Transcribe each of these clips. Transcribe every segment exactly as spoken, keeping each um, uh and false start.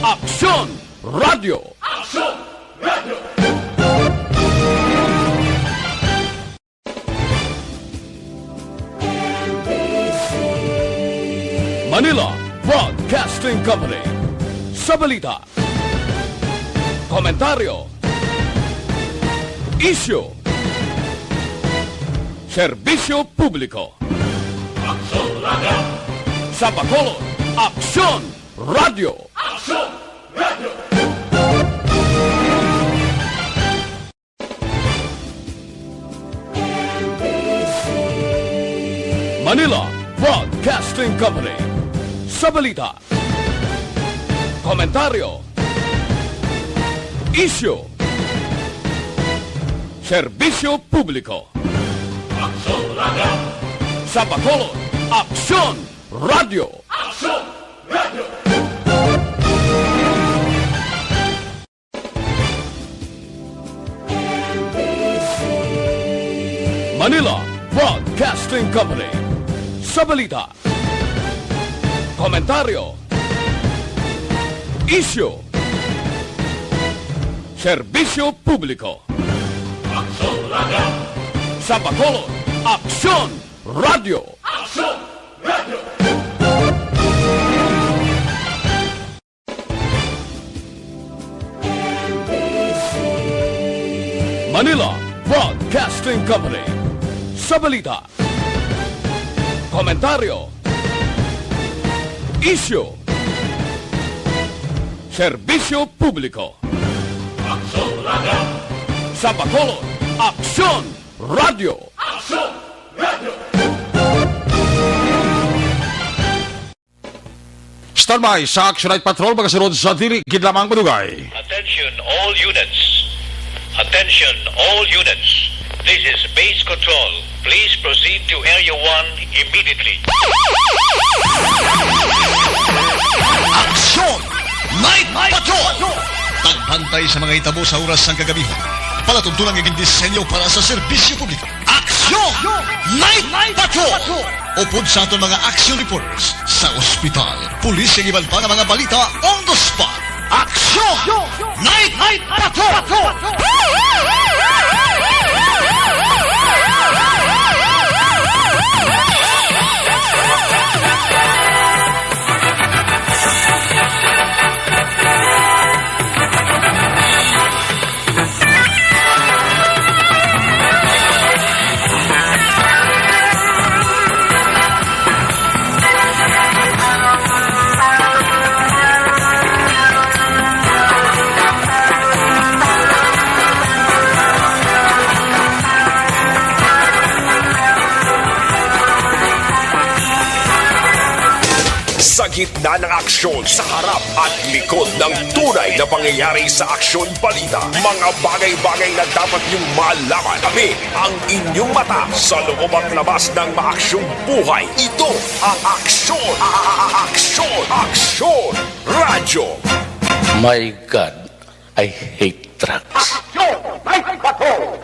Aksyon Radio. Aksyon Radio. Manila Broadcasting Company. Sa balita, komentaryo, isyu, serbisyo publiko. Aksyon Radio. Sa Bacolod, Aksyon Radio. Aksyon Radio. Manila Broadcasting Company. Sa balita, komentaryo, isyu, serbisyo publiko. Aksyon Radio. Sa Bacolod, Aksyon Radio. Aksyon Radio. Manila Broadcasting Company. Sa balita, komentaryo, isyu, serbisyo publiko. Aksyon Radio. Sa Bacolod, Aksyon Radio. Aksyon Radio. Manila Broadcasting Company. Sa balita, komentaryo, isyu, serbisyo publiko. Aksyon Radio. Sa Bacolod, Aksyon Radio. Aksyon Radio. Standby sa Action Night Patrol, magasunod sa dili gid lamang madugay. Attention all units. Attention all units. This is Base Control. Please proceed to Area one immediately. Action! Night Patrol! Pagbantay sa mga hitabo sa oras sang kagabihon. Palatuntunan nga gindisenyo para sa serbisyo publiko. Aksyon! Night Patrol! Upod sa aton mga action reporters sa ospital, pulis, kag iban pa nga mga balita on the spot. Aksyon! Night Patrol! Sa gitna ng aksyon, sa harap at likod ng tunay na pangyayari sa aksyon balita, mga bagay-bagay na dapat niyong malaman. Kami ang inyong mata sa loob at labas ng maaksyong buhay. Ito ang Aksyon, a-, a-, a-, Aksyon, Aksyon Radyo. My God, I hate drugs. Aksyon! May bato!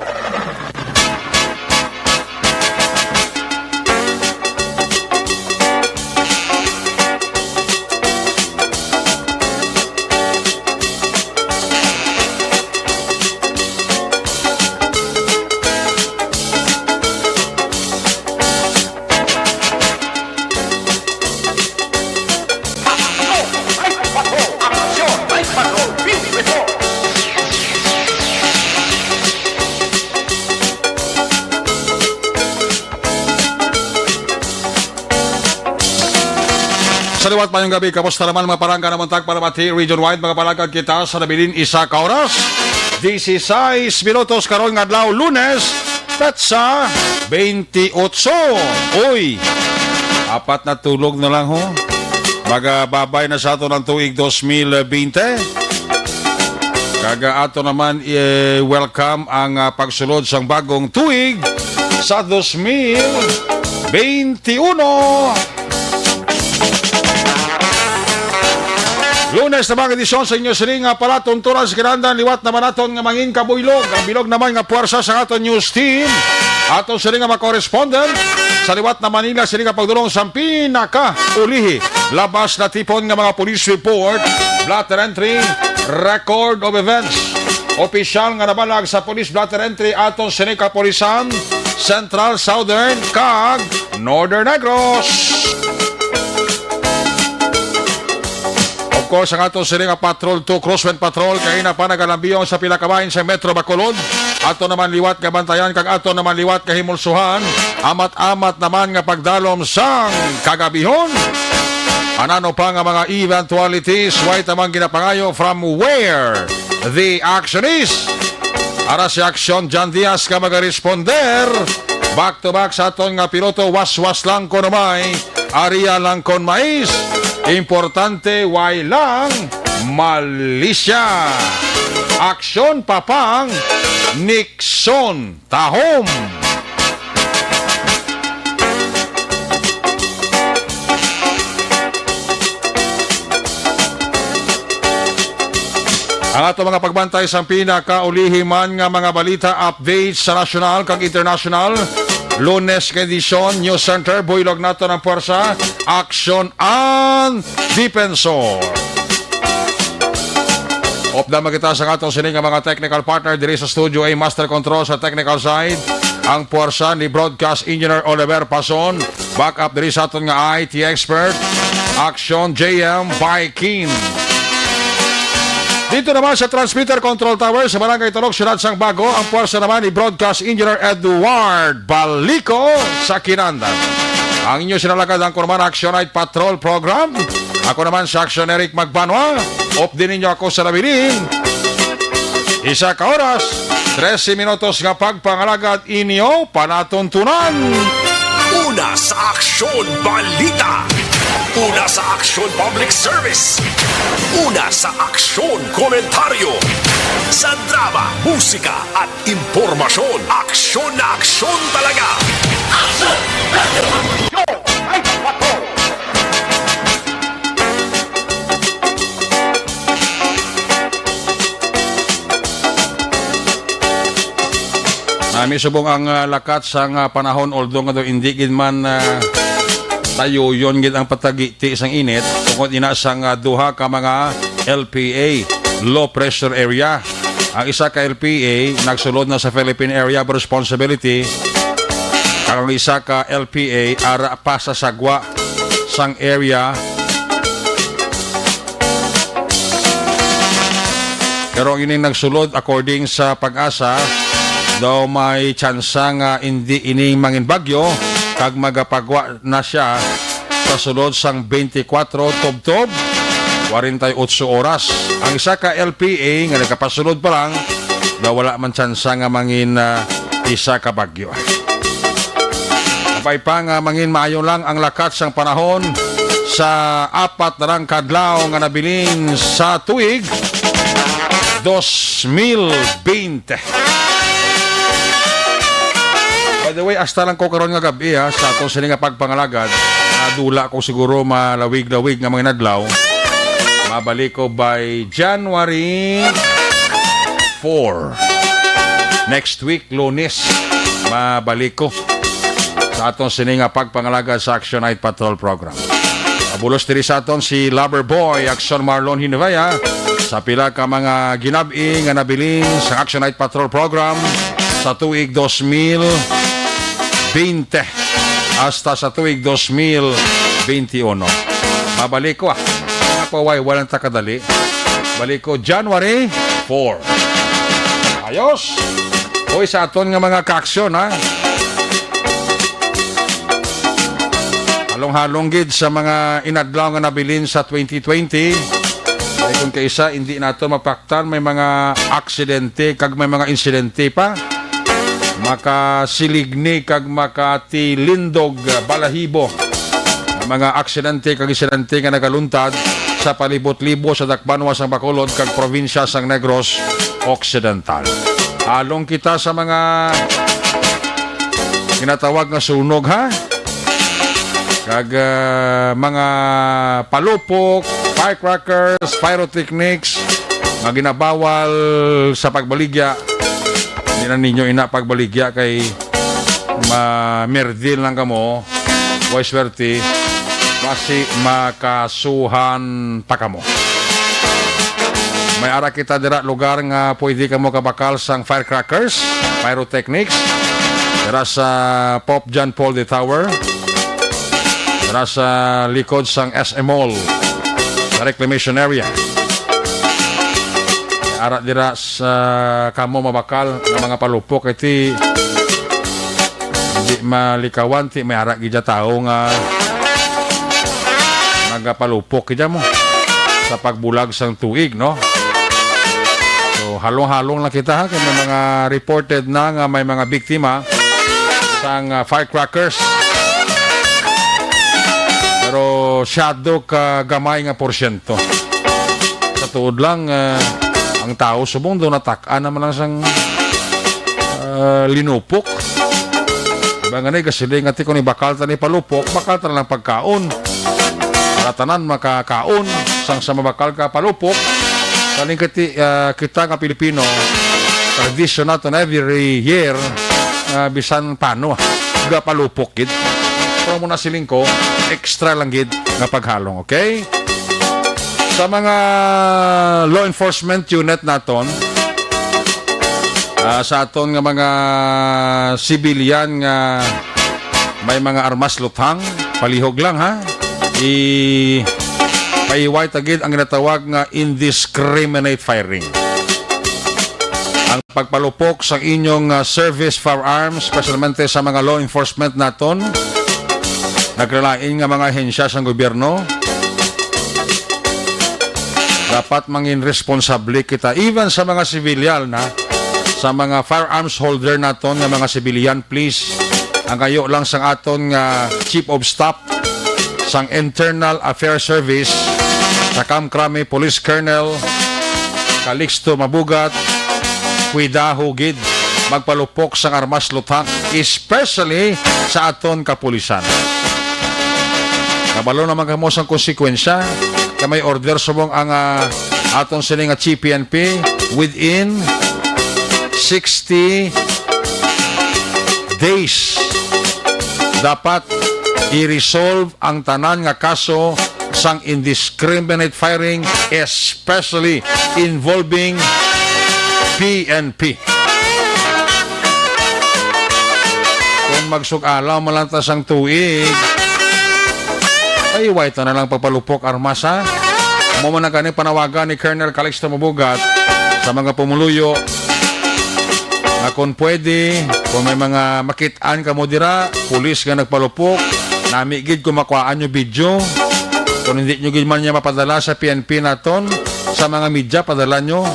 Sa liwat, mayong gabi. Kamusta naman, mga palangga, naman tag para mati region wide? Mga palangga, kita sa nabilin isa ka oras, dieciséis minutos karon nga adlaw, Lunes, petsa twenty-eight. Uy, apat na tulog na lang, ho. Magababay na sa aton ang tuig dos mil bente. Kag, ah, ato naman, eh, welcome ang, ah, pagsulod sang bagong tuig sa dos mil veintiuno. Lunes na mga edisyon sa inyo sining nga palatuntunan sa kinahanglan, liwat naman naton nga mangin kabuylog. Ang bilog naman nga puwersa sa aton news team. Aton sining nga mga correspondent sa liwat na Manila, sining nga pagdulong sa pinakaulihi. Labas na tipon nga mga police report, blotter entry, record of events. Opisyal nga nabalag sa police blotter entry aton sining kapulisan, Central, Southern, kag Northern Negros. Of course, ang ato sini nga Patrol two, Crosswind Patrol, kay na pa nagalambiyong sa pila ka bahin sa Metro Bacolod. Ato naman liwat nga bantayan kag ato naman liwat nga himulsuhan. Amat-amat naman nga pagdalom sang kagabihon. Anano pa nga mga eventualities, way tamang ginapangayo from where the action is. Ara si Aksyon John Diaz ka magaresponder. Back to back sa aton nga piloto, waswas lang kuno may, area lang kon mais. Importante, way lang malisya. Aksyon, papang, Nixon, tahom. Ang ato mga pagbantay sa pinakaulihi man nga mga balita, updates sa nasyonal kag internasyonal. Lunes nga edisyon, News Center, buylog nato ng puwersa, aksyon ang Defensor. Updam kita sa ato sini nga mga technical partner diri sa studio, ay master control sa technical side, ang puwersa ni Broadcast Engineer Oliver Pason. Back up diri sa aton nga I T expert, Action J M Baikin. Dito naman sa Transmitter Control Tower sa Barangay Talok, Siyudad sang Bago, ang puwersa naman ni Broadcast Engineer Edward Balico sa Kinandan. Ang inyo sinalagad ang Kurman Action Night Patrol Program. Ako naman si Action Eric Magbanwa. Updi ninyo ako sa nabilin. Isa ka oras, trese minutos nga pagpangalagad inyo panatuntunan. Una sa Aksyon Balita. Una sa Aksyon Public Service. Una sa Aksyon Komentaryo. Sa drama, musika, at impormasyon, aksyon na aksyon talaga. Aksyon! Aksyon! Ay, pato! Nami subong ang, ah, lakat sang, ah, panahon, although nga daw indi gid man, ah, tayuyon gid ang patagiti sang init, tungod ina sang, ah, duha ka mga L P A, low pressure area. Ang isa ka L P A nagsulod na sa Philippine Area of Responsibility, kag ang isa ka L P A ara pa sa sagwa sang area. Pero ang ining nagsulod, according sa PAGASA, daw may tsansa nga indi ini mangin bagyo kag magapagwa na siya sa sulod sang twenty-four tubtob, forty-eight oras. Ang isa ka L P A nga nagapasulod pa lang, nga wala man tsansa nga mangin, ah, isa ka bagyo. Apay pa nga mangin maayo lang ang lakat sang panahon sa apat na lang kadlaw nga nabilin sa tuig dos mil bente. By the way, hasta lang ko karon nga gab-i, ha, sa aton sini nga pagpangalagad. Nadula ko siguro malawig-lawig nga mga inadlaw. Mabalik ko by January four. Next week, Lunes, mabalik ko sa aton sini nga pagpangalagad sa Action Night Patrol Program. Mabulos diri sa aton si Lover Boy, Action Marlon Hinivaya, sa pila ka mga ginab-i nga nabilin sa Action Night Patrol Program sa tuig dos mil bente hasta sa tuig dos mil bente uno. Mabalik ko, ah. Mga paway, walang takadali. Balik ko January four. Ayos! Hoy, sa aton nga mga kaaksyon, ha? Halong-halong gid sa mga inadlaw nga nabilin sa twenty twenty. Ay, kung kaisa, hindi nato mapaktan, may mga aksidente kag may mga insidente pa. Makasiligni kag makatilindog, ah, balahibo ang mga aksidente kag insidente nga nagaluntad sa palibot-libot sa dakbanwa sang Bacolod kag probinsya sang Negros Occidental. Halong kita sa mga ginatawag nga sunog, ha? Kag, ah, mga palupok, firecrackers, pyrotechnics nga ginabawal sa pagbaligya. Hindi na ninyo ina pagbaligya kay mamerdil lang kamo. Way swerte, basi makasuhan pa kamo. May ara kita dira lugar nga pwede kamo kabakal sang firecrackers, pyrotechnics, dira sa Pope John Paul the Tower, dira sa likod sang S M Mall, sa reclamation area. May ara dira sa kamo mabakal nga mga palupok, iti di malikawan ti may ara gid dya tawo nga nagapalupok gid dya mo sa pagbulag sang tuig, no? So, halong-halong lang kita, ha, kay may mga reported na nga may mga biktima sang, ah, firecrackers. Pero syado ka gamay nga porsyento. Sa tuod lang, ah, ang tawo subong do natak-an naman lang sang, ah, linupok. Diba nga na, kasi nga ti kung ibakal ta ni palupok, bakal ta lang pagkaon. Para tanan makakaon, sang sa mabakal ka palupok. Kaling kati, ah, kita nga Pilipino, tradisyon naton every year, ah, bisan pano, ah, gapalupok gid. Pero muna siling ko, extra lang gid nga paghalong, okay? Sa mga law enforcement unit naton, ah, sa aton nga mga sibilyan nga may mga armas luthang, palihog lang, ha. I paiway ta gid ang ginatawag nga indiscriminate firing. Ang pagpalupok sa inyong, ah, service firearms, especialmente sa mga law enforcement naton, naglalain nga mga ahensya sang gobyerno, dapat mangin responsable kita, even sa mga civilian, ha, sa mga firearms holder naton nga mga civilian, please, ang kayo lang sang aton nga chief of staff sang Internal Affairs Service, sa Kamkrami Police Colonel Calixto Mabugat, kuidaho gid magpalupok sang armas luthang, especially sa aton kapulisan. Kabalo naman kamo sang konsekwensya, kay may order subong ang, ah, aton sini nga G P N P within sixty days. Dapat i-resolve ang tanan nga kaso sang indiscriminate firing, especially involving P N P. Kung magsug-alaw man lang ta sang tuig, ay, way ta na lang pagpalupok armas, ha? Amo man ang gani panawagan ni Colonel Calixto Mabugat sa mga pumuluyo nga kung pwede, kung may mga makit-an kamo dira, pulis nga nagpalupok, nami gid kung makuhaan nyo video. Kung hindi nyo gid man niya mapadala sa P N P naton, sa mga media, padala nyo.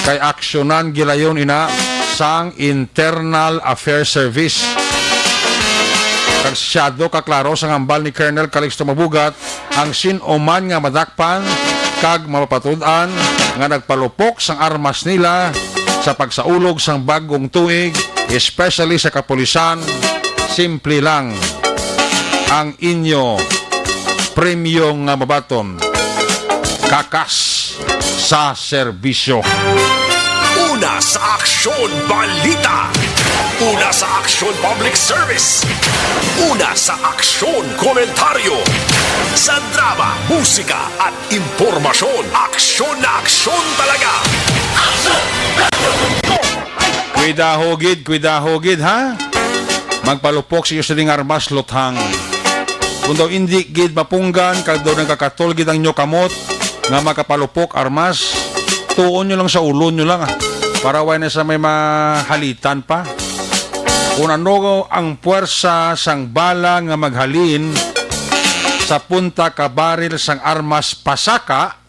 Kay aksyonan gilayon ina sang Internal Affairs Service. Kag syado ka klaro sang hambal ni Colonel Calixto Mabugat, ang sin-o man nga madakpan kag mapapatud-an nga nagpalupok sang armas nila sa pagsaulog sang bag-ong tuig, especially sa kapulisan, simple lang ang inyo premyo nga mabaton. Kakas sa serbisyo. Una sa aksyon, balita. Una sa aksyon, public service. Una sa aksyon, komentaryo. Sa drama, musika, at impormasyon, aksyon na aksyon talaga. Kuidaho gid, kuidaho gid, ha? Magpalupok sa iyo sining armas luthang. Kung daw indi gid mapunggan, kag daw nagkakatol gid ang inyo kamot nga makapalupok armas, tuon nyo lang sa ulo nyo lang, ah, para way na sa may mahalitan pa. Kung ano ang puwersa sang bala nga maghalin sa punta ka baril sang armas pasaka,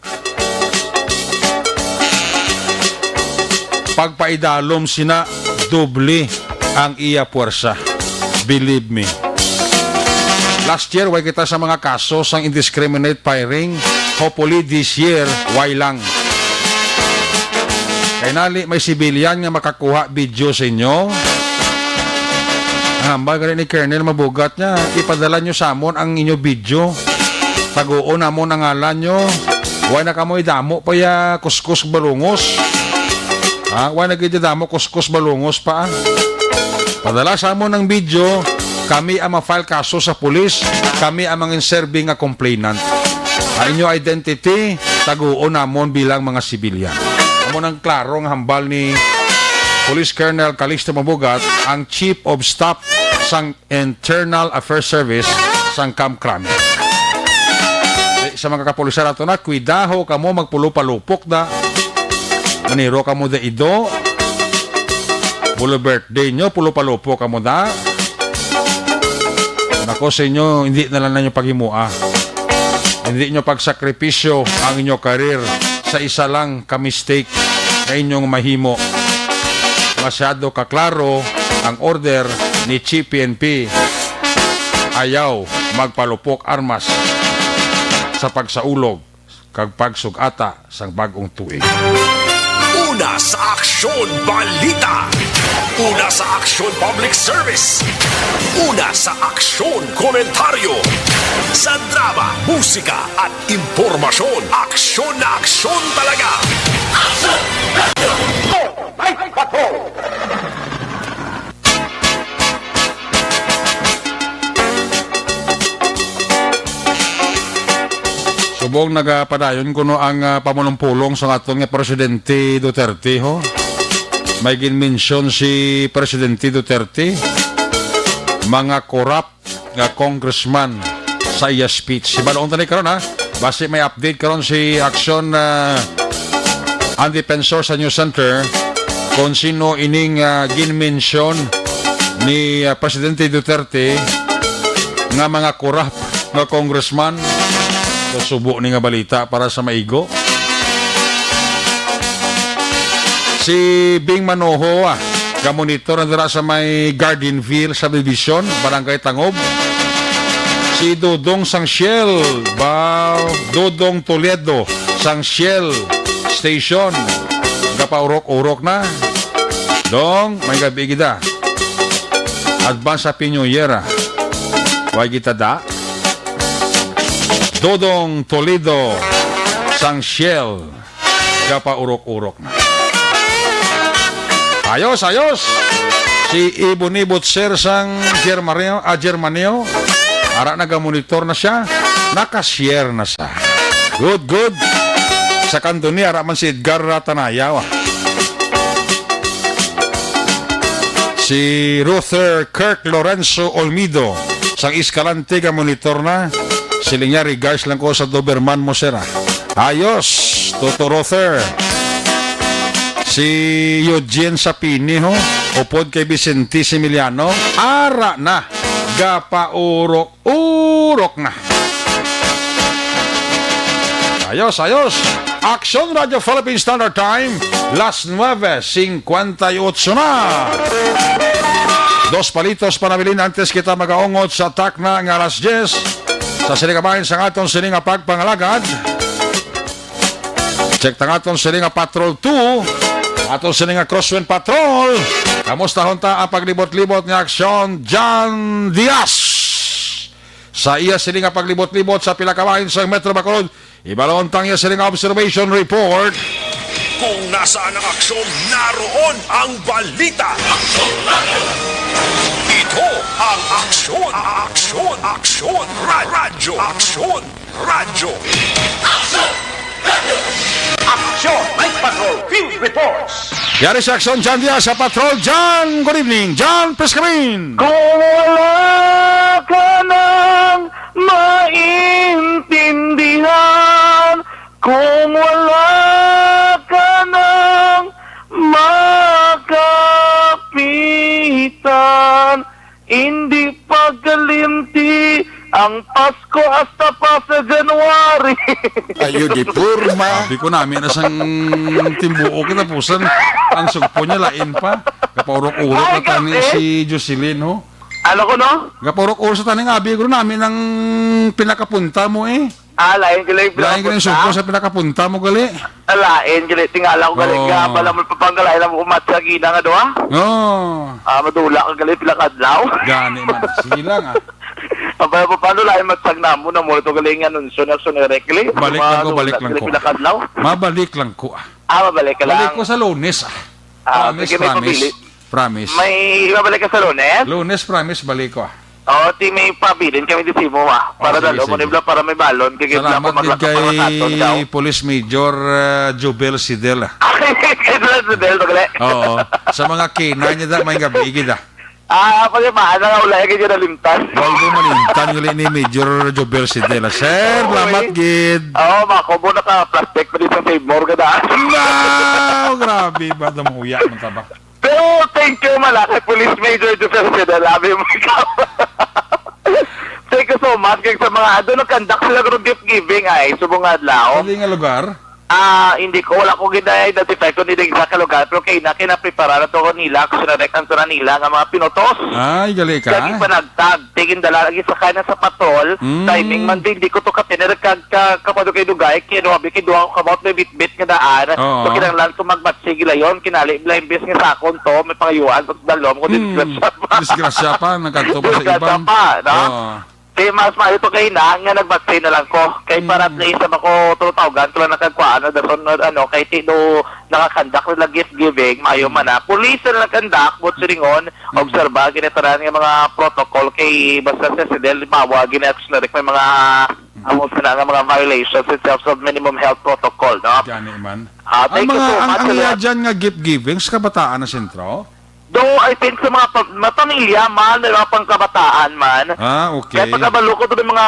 pagpaidalom sina, doble ang iya puwersa. Believe me. Last year, way kita sa mga kaso sang indiscriminate firing. Hopefully, this year, way lang. Kay nali, may civilian nga makakuha video sa inyo. Ang hambal gani ni Colonel Mabugat niya, ipadala nyo sa amon ang inyo video. Taguon namon ang ngalan nyo. Wala na kamo idamo pa ya kuskus balungos. Ha? Wala na gid idamo kuskus balungos pa, ah. Padala sa amon ang video, kami ang ma-file kaso sa pulis, kami ang mga serving nga complainant. Ang inyo identity, taguon namon bilang mga civilian. Amo nang klaro nga hambal ni Police Colonel Calixto Mabugat, ang Chief of Staff sang Internal Affairs Service sang Camp Crame. Di, sa mga kapulisan nato na, kwidaho kamo magpulupalupok da. Maniro kamo da ido. Bulo birthday nyo, pulupalupok kamo da. Nako sa inyo, hindi na lang ninyo paghimua. Hindi nyo pagsakripisyo ang inyo career sa isa lang ka mistake nga inyong mahimo. Masyado ka klaro ang order ni Chief P N P. Ayaw magpalupok armas sa pagsaulog kag pagsugata sang bag-ong tuig. Una sa Aksyon Balita. Una sa Aksyon Public Service. Una sa Aksyon Komentaryo. Sa drama, musika at impormasyon, aksyon na aksyon talaga. Aksyon! Radyo! Live Patrol! Subong nagapadayon kuno ang, ah, pamulong-pulong sa aton nga Presidente Duterte, ho. May ginmensyon si Presidente Duterte, mga korap nga congressman sa iya speech. Hibaluon ta ni karon, ha. Basi may update karon si Aksyon, ah, ang Defensor sa News Center kung sino ining, ah, ginmensyon ni, ah, Presidente Duterte nga mga korap nga congressman. So, subo ni nga balita para sa maigo. Si Bing Manoho, ah, gamonitor na dira sa may Gardenville Subdivision, Barangay Tangob. Si Dodong sang Shell, ba, Dodong Toledo sang Shell Station. Gapaurok-urok na. Dong, may gabi gida. Advance Happy New Year, ah. Way kita da. Dodong Toledo sang Shell. Gapaurok-urok na. Ayos, ayos. Si Ibon Ibot, sir, sang Germaneo, ah, Germaneo. Ara, nagamonitor na siya. Naka-share na siya. Good, good. Sa kanto ni, ara man si Edgar Ratanayaw, ah. Si Ruther Kirk Lorenzo Olmido, sang Escalante, gamonitor na. Siling niya, "Regards lang ko sa Doberman mo, sir, ah." Ayos, Toto Rother. Si Eugene Sapini, ho, upod kay Vicente Similiano, ara na, gapaurok-urok na. Ayos, ayos. Aksyon Radyo Philippine Standard Time, las nuebe cincuenta y ocho na. Dos palitos pa nabilin antes kita magaungot sa takna nga alas diyes. Sa sining kabahin sang aton sini nga pagpangalagad, check ta nga aton sini nga Patrol two, aton sini nga Crosswind Patrol. Kamustahon ta ang paglibot-libot nga aksyon, John Diaz. Sa iya sini nga paglibot-libot sa pila ka bahin sa Metro Bacolod, ibalon ta ang iya sini nga observation report. Kung nasaan ang aksyon, naroon ang balita. Ito ang Aksyon, Aksyon, Aksyon, Ra-, Radyo, Aksyon, Radyo. Aksyon! Night Patrol Field Reports! Yari sa Aksyon, John Diaz sa Patrol. John, good evening. John, please come in. Kung wala ka nang maintindihan, kung wala ka nang makapitan, hindi pagalinti ang Pasko hasta pa sa January. Ayo, di porma. Sabi ko, nami na sang timbuok katapusan. Ang sugpo niya, lain pa. Kapaurok-urok Ay, na tani grabe. Si Jocelyn, ho. Ano ko, no? Kapaurok-urok sa tani nga, abi ko, nami nang pinakapunta mo, eh. Ah, lain gali, lain gali ang sugpo sa pinakapunta mo, gali. Ah, lain gali, tingala ko gali, oh. Nga pala mo papanggalay lang mo kumat sa gina nga duha. Oh. Ah, madula ka gali, pila ka adlaw. Gani man. Sige lang, ah. Pabaya pa, paano lang yung matsag namo na mo ito galing anunsyo na Aksyon Direct, gali? Balik lang ko, Ano, balik lang gali ko. pinakadlaw? Mabalik lang ko, ah. Ah, mabalik ka Balik lang. ko sa Lunes, ah. Ah, Promise, sige, may promise. pabili. Promise. May mabalik ka sa Lunes? Lunes, promise, balik ko, ah. Oo, ti may pabilin kami di simo, ah. Oh, Para sige, dalo mo sige. nibla, para may balon. Kaya Salamat gid kay maglakad-lakad daw. Police Major, ah, Jubel Sidel, ah. Kay Sidel, Sidel, to, gali. Oo. Sa mga kina niya da, may gabi gid, ah. Ah, pag yung maana nga, wala yung ganyan nalimtan. Wala yung malimtan, gali ni Major Jobel Sidela. Sir, Oo, salamat eh. gid. Oo, mako mo naka-plastic pa din sa Save More ka daan. No! Grabe ba? Dumuya man ta ba? Pero thank you, man, ah, kay Police Major Joseph Sidela. Abi mo ikaw. Thank you so much. Kaya sa mga, doon nag-conduct sila ng gift giving ay, subong adlaw. Sa di nga lugar? Ah, hindi ko, wala ko gina-identify kung hindi exact lugar, pero kay na, kay naprepara na to nila, kasi na-reckon to na nila nga mga pinutos. Ay, gali ka? Lagi panagtag, tigin dala lagi sa kanya sa patrol, Mm. timing man din, di ko to kapinir kag ka, kapado kay Dugay, kay ano, abi kay duha ko kamot may bitbit nga daan, Oo. so kinahanglan ko magbatsig layon, kinali bala imbes nga sakon to, may pangayuan, sa dalom ko, Mm. disgrasya pa. Disgrasya pa, nagkadto pa sa Disgrasya iban. pa, no? Oo. Di, mas maayo to kay na, nga nagbatsay na lang ko. Kay para at Mm. least, sa ako, tutawgan ko lang nakagkuha, ano, the sunod, ano, kay ti do nakakandak nila gift giving, maayo man na. Police na lang kandak, but silingon, Mm. obserba, ginitaran nga mga protocol kay basta sa sidel, bawa, gina-action na rin may mga, Mm. amo sa na nga mga violations in terms of minimum health protocol, no? Gani man. Ah, Ang thank you mga, so ang, much ang sa iya lahat. dyan nga gift giving sa Kabataan na Sentro? Do, I think sa mga pa-, mga pamilya man, may mga pangkabataan man. Ah, okay. Kaya pagkabalo ko, doon mga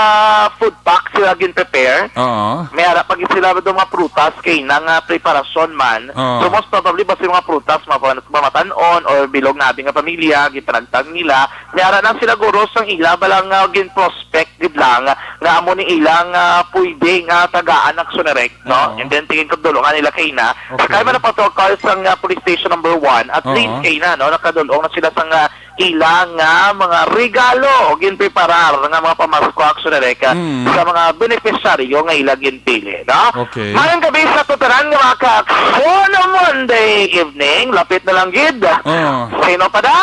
food pack sila gin-prepare. Oo. May ara pag sila doon mga prutas kay na nga preparasyon man. Oo. So most probably, basta yung mga prutas, mga pamatan-on or bilog na abi nga pamilya, gipanagtag nila. May ara lang sila guro sang ila, balang uh, gin-prospect gid lang nga amo ni ilang ah, pwede nga tagaan ang Action Direct, no? Oo. And then tingin ko dulo nga nila kay na. Okay. Kaya man ang protocol sa nga police station number one, at Oo. least kay na, no? Nakadulong na sila sa nga ila nga mga regalo o ginpreparar nga mga pamasko, Action Direct, ah, Mm. sa mga benepisyaryo nga ila ginpili, no? Okay. Mayong gabi sa tutanan nga mga ka-aksyon, Monday evening, lapit na lang gid. Oo. Sino pa da?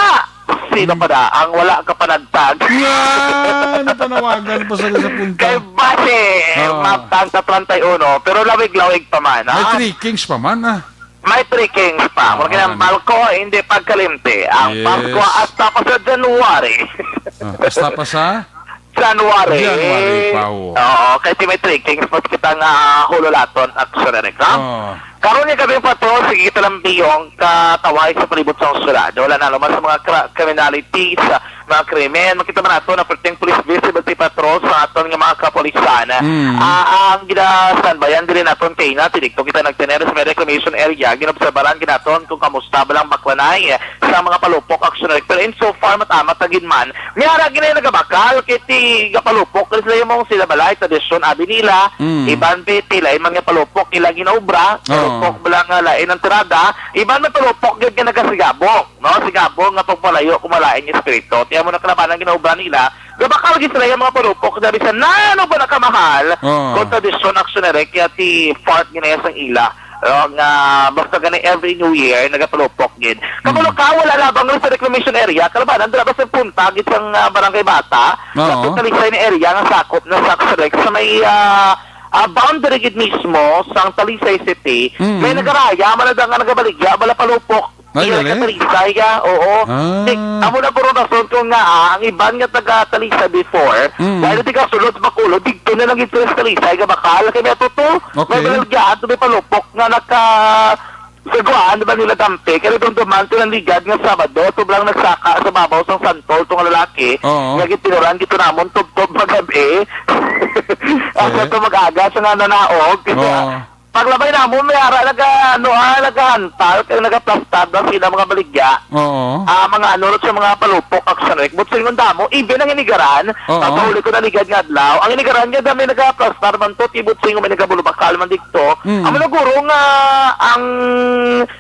Sino pa da ang wala ka panagtag? Yan, napanawagan pa sa, sa punta. Kay base, Oo. mabtang sa treinta y uno, pero lawig-lawig pa man, May ha? three kings pa man, ah. May three kings pa. Oo, Muna kinang ano? balko, hindi pagkalimti. Ang Yes. Pasko hasta pa sa January. Ah, hasta pa sa? January. January pa, oo. Oo, kay si may three kings, mas kita nga hululaton at surerik, ha? Oo. Karon nga gabi pa to, sige kita lang biyong kataway sa palibot sa syudad. Wala na naman sa mga kra-, criminalities, mga krimen. Makita man nato na perting police visibility patrol sa aton nga mga kapulisan. Mm. Ah, ang gina-standbyan diri naton kay na, tinikto kita nagtener sa may reclamation area. Ginobserbaran ginaton kung kamusta ba lang baklanay sa mga palupok aksyon. Pero in so far, matamat na gid man. May ara gina nagabakal, kay ti gapalupok, kasi sila yung sila balay, tradisyon, abi nila. Mm. Iban, ti, ti, lain man nga palupok, ila ginaobra, Oo. palupok bala nga lain ang tirada. Iban, may palupok gid nga nagasigabok, no? Sigabong nga pagpalayo, kumalain yung espiritu. Tiyan mo na kalabanan ginaobra nila. Gabakal gid sila yung mga palupok, sabi sa, "Nano ba na kamahal?" Oo. Kung tradisyon, aksyon na rin, kaya ti part ginaya sang ila. Oh, nga basta gani every New Year, nagapalupok gid. Kabalo Mm. ka, wala labang lang sa reclamation area. Kalabanan, dira ba sa punta, gid sang, ah, Barangay Bata? Oo. Sa Talisay na area, nga sakop na sa Xerex, sa may, ah, ah, boundary gid mismo, sang Talisay City. Mm. May nagaraya, man na nga nagabaligya, bala palupok. Ay, Iya, gali? Nagkatalisay, ah, oo. Ah. Di, amo na puro rason ko nga, ah, ang iban nga taga Talisay before, Mm. dahil di ka sulod sa Bacolod, dito na lang ito sa Talisay, nga bakal, kaya may atuto, Okay. may balaligya, ato may palupok, nga naka, sa guwaan, di ba nila dampi? Kaya dumduman ko ng ligad nga Sabado, sobrang nagsaka sa babaw sang santol tong lalaki, Oo. nga gitinuran, gito namon, tubtob magabi. Asa Eh? to mag-aga sa nga nanaog? Oo. Paglabay namon, may ara naga, ano, ah, nagahantal, kaya nagaplastar daw sila mga baligya. Oo. Ah, mga ano, sa mga palupok, action, like, but sa ingon damo, even ang inigaran, Oo. pagkauli ko na ligad nga adlaw, ang inigaran nga dami nagaplastar man to, tibot sa ingon may nagabulubakal man dito. Mm. Amo na guro nga ang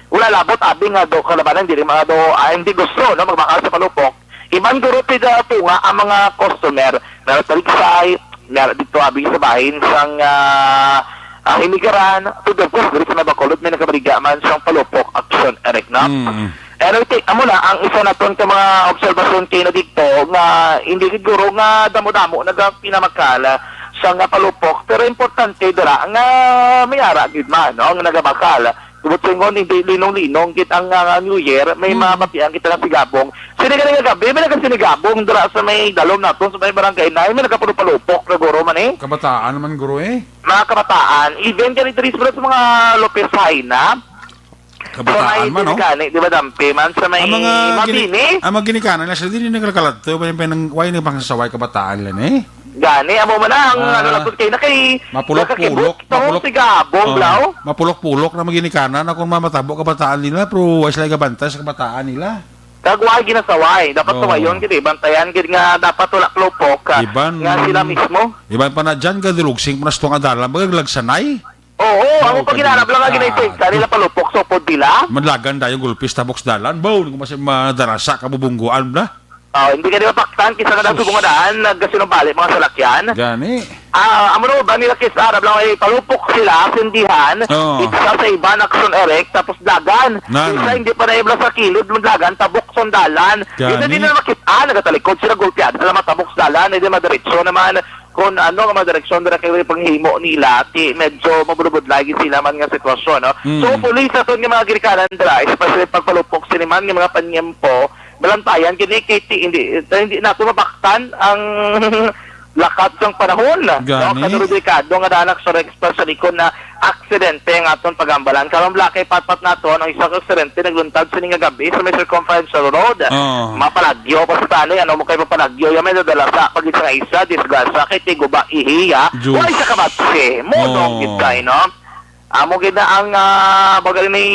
wala labot, abi nga do kalabanan, dili mga do, ah, hindi gusto, no, magbakal sa palupok. Iban guro pida tunga ang mga customer, meron taligsay, meron dito abi sa bahin sang, ah, ah, hinigaran, to the course, diri sa may Bacolod, may nagabaliga man sang palupok, action, Eric, no? Mm. Pero iti, amo na ang isa naton ka mga obserbasyon kay na dito nga hindi gid guro nga damo-damo nagapinamakal sa nga palupok, pero importante dira nga may ara gid man, no, nga nagamakal. Tubod sa ingon, hindi linong-linong gid ang, ah, New Year, may Hmm. mabatian kita nga sigabong. Sini gani nga gabi, may nagasinigabong dira sa may dalom naton, sa may barangay na, may nagapalupalupok na guro man eh. Kabataan naman, guro, eh. Mga kabataan, even gani diri sa mga Lopez Jaena, Kabataan sa may man, no? Gani, di ba, Dampi man, sa may Ang mga gini-, Mabini? ang mga ginikanan na sila, di na nagkakaladto, may, may nang, why na bang saway kabataan nila, eh? Gani, amo man na, ang Ah, ano lang po kayo na kay, mapulok-pulok, nakakibot, to, mapulok-, sigabong, oh, blaw. Mapulok-pulok na mga ginikanan, na kung mamatabo kabataan nila, pero why sila ikabantay sa kabataan nila? Kag why ginasaway? Dapat Oh. tumayon gid eh. Bantayan gid nga dapat wala palupok ka Iban, nga sila mismo. Iban pa na dyan, gadulugsing pa na sa tunga dalan, magaglag sanay. Oo, Oo, amo pa ginarap lang nga kadi. Ginaitig sa nila palupok sa upod nila. Madlagan dayon gulpis tabok sa dalan, baw, kung mas madarasa ka bubungguan na. Oh, hindi ka di mapaktan, kisa nga Sus. Subong nga daan, nagkasinumbali mga salakyan. Gani. Ah, amo na ba nila kis Arab lang ay palupok sila, sindihan, Oo. Isa sa iba, Nakson Erek, tapos dagan. Nan. Isa hindi pa na ibla sa kilid, dagan, tabok sa dalan. Gani. Hindi nila makita, nagatalikod sila, gulpian, sila matabok sa dalan, hindi madiretso naman kung ano nga mga direksyon dira kay panghimo nila, ti medyo mabulubod lagi sila man nga sitwasyon, no? Mm. So, pulis aton nga mga ginikanan dira, especially pagpalupok sini man nga mga panyempo, malantayan kini kay ti, hindi, hindi nato mabaktan ang lakat sang panahon, no? Gani. Kay delikado nga danak sa Rex, especially kung na aksidente ang aton pagambalan. Karon, Black, kay patpat naton ang isa ka aksidente nagluntad sini nga gabi sa may Circumferential Road. Oh. Mapalagyo pa sa tani, ano mo kay mapalagyo? Yan may nadala sa pagid sa isa, disgrasya, kay tiguba ihiya. Diyos. Wala sa kabatse. Mo Oh. nung gid kay, no? Amo gid na ang, ah, bagal ni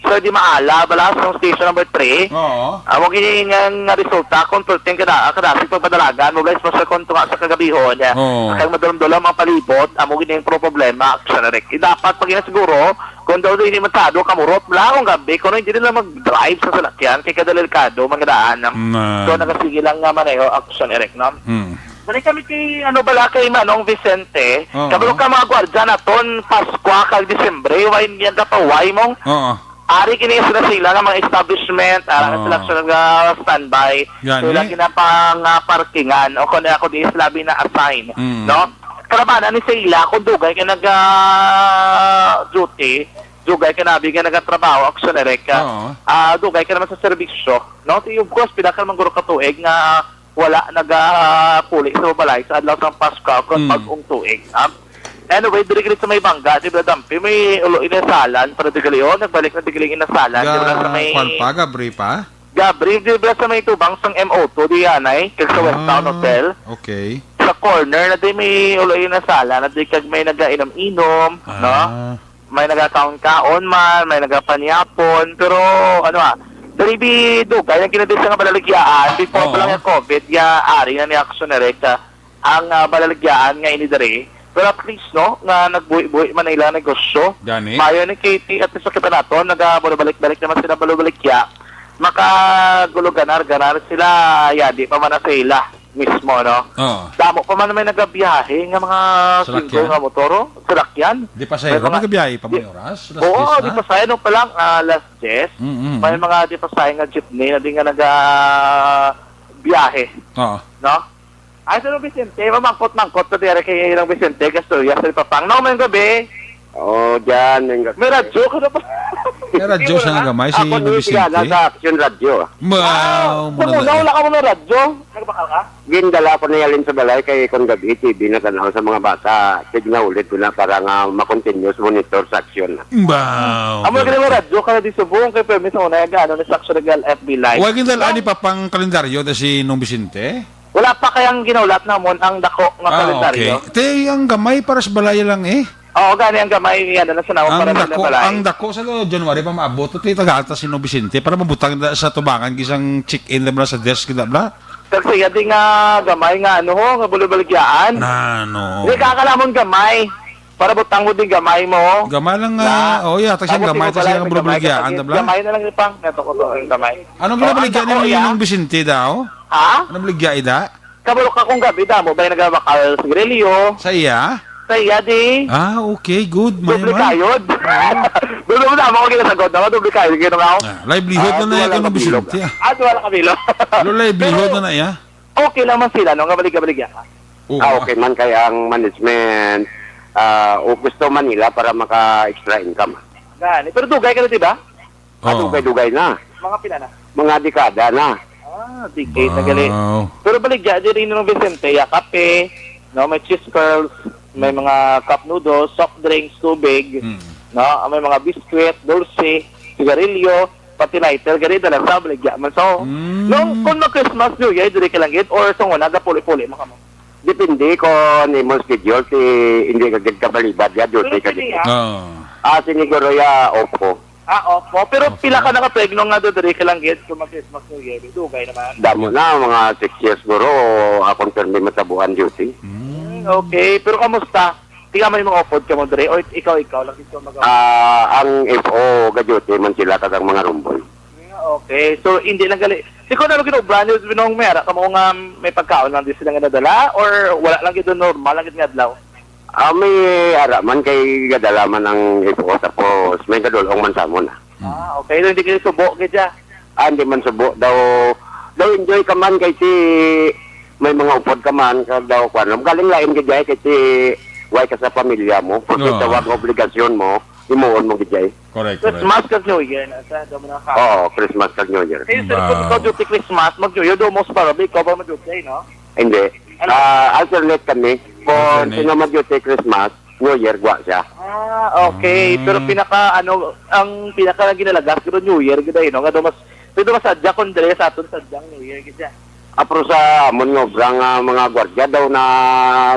Sir Di Maala, bala sa station number three. Oo. Amo gid nga, nga resulta kung perting kada, kadasig pagpadalagan, mo guys, basta kung tunga sa kagabihon, eh. Oo. Kag madulom-dulom ang palibot, amo gid yung pro problema, action direct. Eh, dapat pag yun siguro, kung daw hindi matado, kamurot, wala akong gabi, kung hindi nila mag-drive sa salakyan, kay kadalikado, mga daan. Na. So, nakasige lang nga maneho, action direct, no? Mm. Dali kami kay, ano, bala kay Manong Vicente. Oo. Kabalo ka mga gwardya naton, Paskwa kag Disyembre, why niya gapaway mong Oo. ari kini sila sila nga mga establishment, ara nga Oo. sila sila nga standby. Gani? Sila ginapang, ah, parkingan o kung ako di sila na assign, Mm. no? Kalabanan ni sila kung dugay ka nag, ah, duty, dugay ka nabi nga nagatrabaho, action direct ka. Oo. Ah, dugay ka naman sa serbisyo, no? Ti, of course, pila ka naman guro ka tuig nga wala nagapuli sa balay sa adlaw sang Pasko kag Mm. bag-ong tuig. Ah, anyway, diri gid sa may Bangga, di ba, Dampi, may ulo inasalan para di gali, oh, nagbalik na di gali inasalan, di ba, sa may Kwan pa, Gabri pa? Gabri, di ba, sa may tubang sang M O two, di anay, kag sa West Town Ah, Hotel. Okay. Sa corner na di may ulo inasalan, na di kag may nagainom-inom, no? Ah. May nagakaon-kaon man, may nagapanyapon, pero, ano, ah, diri bi dugay ang kinabisa nga balaligyaan, before Oo. pa lang ang covid, ya, ari na ni action direct, ah, ang, ah, balaligyaan nga ini diri. Pero at least, no, nga nagbuhi-buhi man ang ilang negosyo. Gani? Mayo ni Katie, at least makita naton, naga-, balik-balik naman sila balubalikya. Makaguluganar-ganar sila, yadi pa man na sa ila mismo, no? Oo. Damo pa man may nagabiyahe nga mga Salakyan? Single nga motor, oh, salakyan. Di pasahero, May mga nagabiyahe pa di-, may oras? Alas oo, diyes na? Di pasahero pa lang, ah, alas diyes. Mm, mm, May mm. mga di pasahero nga jeepney na di nga naga-, biyahe. Oo. No? Ay, Sir Vicente, mamangkot-mangkot pa diri kay Inong Vicente, Gastoria, sa Lipapang. No, may gabi. Oh, dyan, may gabi. May radyo ka na pa. May radyo siya nga gamay, si Ako Inong ni Vicente. Sigala sa Action Radio. Wow, Ah, muna sa na una, eh. Wala ka mo na radyo. Nagbakal ka? Gindala ko na yalin sa balay kay kung gabi, T V na tanaw sa mga bata. Sige na ulit ko na para nga makontinue sa monitor sa Action. Wow. Amo gani nga radyo ka na di subong kay permi sa una, ano, ni Saxo Regal F B Live. Wa gindala ni Papang kalendaryo na si Nong Vicente? Wala pa kay ang ginaulat namon ang dako nga Ah, kalendaryo. Okay. Te, ang gamay para sa balay lang eh. Oo, gani ang gamay, yan, ano, sa nawag Ang para sa dako, balay. Ang dako sa January pa maabot, te, taga-alta si Nong Vicente para mabutang na sa tubangan, gisang check-in na bla sa desk, kita bla? Kag siya di nga gamay nga, ano, ho, nga bulubaligyaan. Na, no. Di, kakalamon gamay. Para butang mo din gamay mo. Gamay lang nga. Na. Oh, yeah, tas yung Tapos gamay, yung tas balay, yung may gamay, bulubaligyaan, tas na bla? Gamay na lang yung pang, neto ko to, yung gamay. Anong Oh, ginabaligyan ang dako, ni yeah. Nong Vicente daw? Ha? Anong baligya, ida? Kabalo ka kung gabi, damo ba yung nagabakal sigarilyo? Sa iya? Kaya di, Ah, okay, good. Doble Mayaman. kayod. Doble mo na, ako ginasagot na, doble kayod, ginawa ko. Ah, livelihood Ah, na na duha yung lang ano, kabilog. Vicente, ah. Ah, duha lang kabilog. Lo, livelihood Pero na na, ya? okay lang man sila, no? Nga baligya-baligya ka. Oo, Ah, ah. okay man kay ang management, ah, o gusto man nila para maka-extra income. Gani. Pero dugay ka na, di ba? Ah, Oo. dugay-dugay na. Mga pila na? Mga dekada na. Ah, decade na gali. Wow. Pero baligya, diri ni Vicente, ya, kape, no, may cheese curls, may Mm. mga cup noodles, soft drinks, tubig, Mm. no, may mga biskwit, dulce, sigarilyo, pati lighter, gani dala sa baligya man. So, Mm. no, kung mag-Christmas, New Year, diri ka lang gid, or sa una, gapuli-puli mo kamo? Depende kung imo schedule, si, hindi ka gid kabalibad, ya, duty Pero ka sini, gid. ah? Oo. Ah, siniguro, ya, off ko. Ah, opo. Pero Opo. pila ka na ka pregno nga do diri ka lang gid kung mag-Christmas New Year? Dugay naman. Damo na, mga six years siguro, akong permi matabuan duty. Mm. Okay, pero kamusta? Tiga may mga upod ka mo diri o ikaw-ikaw lang ito mag- Ah, ang F O ga duty man sila kag ang mga rumboy. Mm, okay. So, hindi lang gali. Di ko na ginobra niyo, binong may ara ka mo nga may pagkaon lang di sila nga nadala or wala lang gid normal lang gid nga adlaw? Ah, may ara man kay gadala man ang F O, tapos may gadulong man sa amon, ah. Mm. Ah, okay. So, hindi kayo subo, gid siya? Ah, hindi man subo. Daw, daw enjoy ka man kay si, may mga upod ka man, kag daw, kwan, galing lain gid, eh, kay si, way ka sa pamilya mo. Pag Oo. may tawag nga obligasyon mo, himuon mo gid, eh. Correct, correct. Christmas kag New Year na sa, daw mo na ka. Oo, Christmas kag New Year. Hey, sir, kung Wow. ikaw duty Christmas, mag-New Year, daw most probably, ikaw ba mag-duty, no? Hindi. Ano? Ah, alternate kami. Kung Alternate. sino mag-duty Christmas, New Year, gwa siya. Ah, okay. Pero Ah. pinaka, ano, ang pinaka ginalagas, pero New Year, gid, eh, no? Nga daw mas, pero mas sadya kung dali sa aton, sadyang New Year, gid siya. Apro sa amon nga obra nga mga gwardiya daw na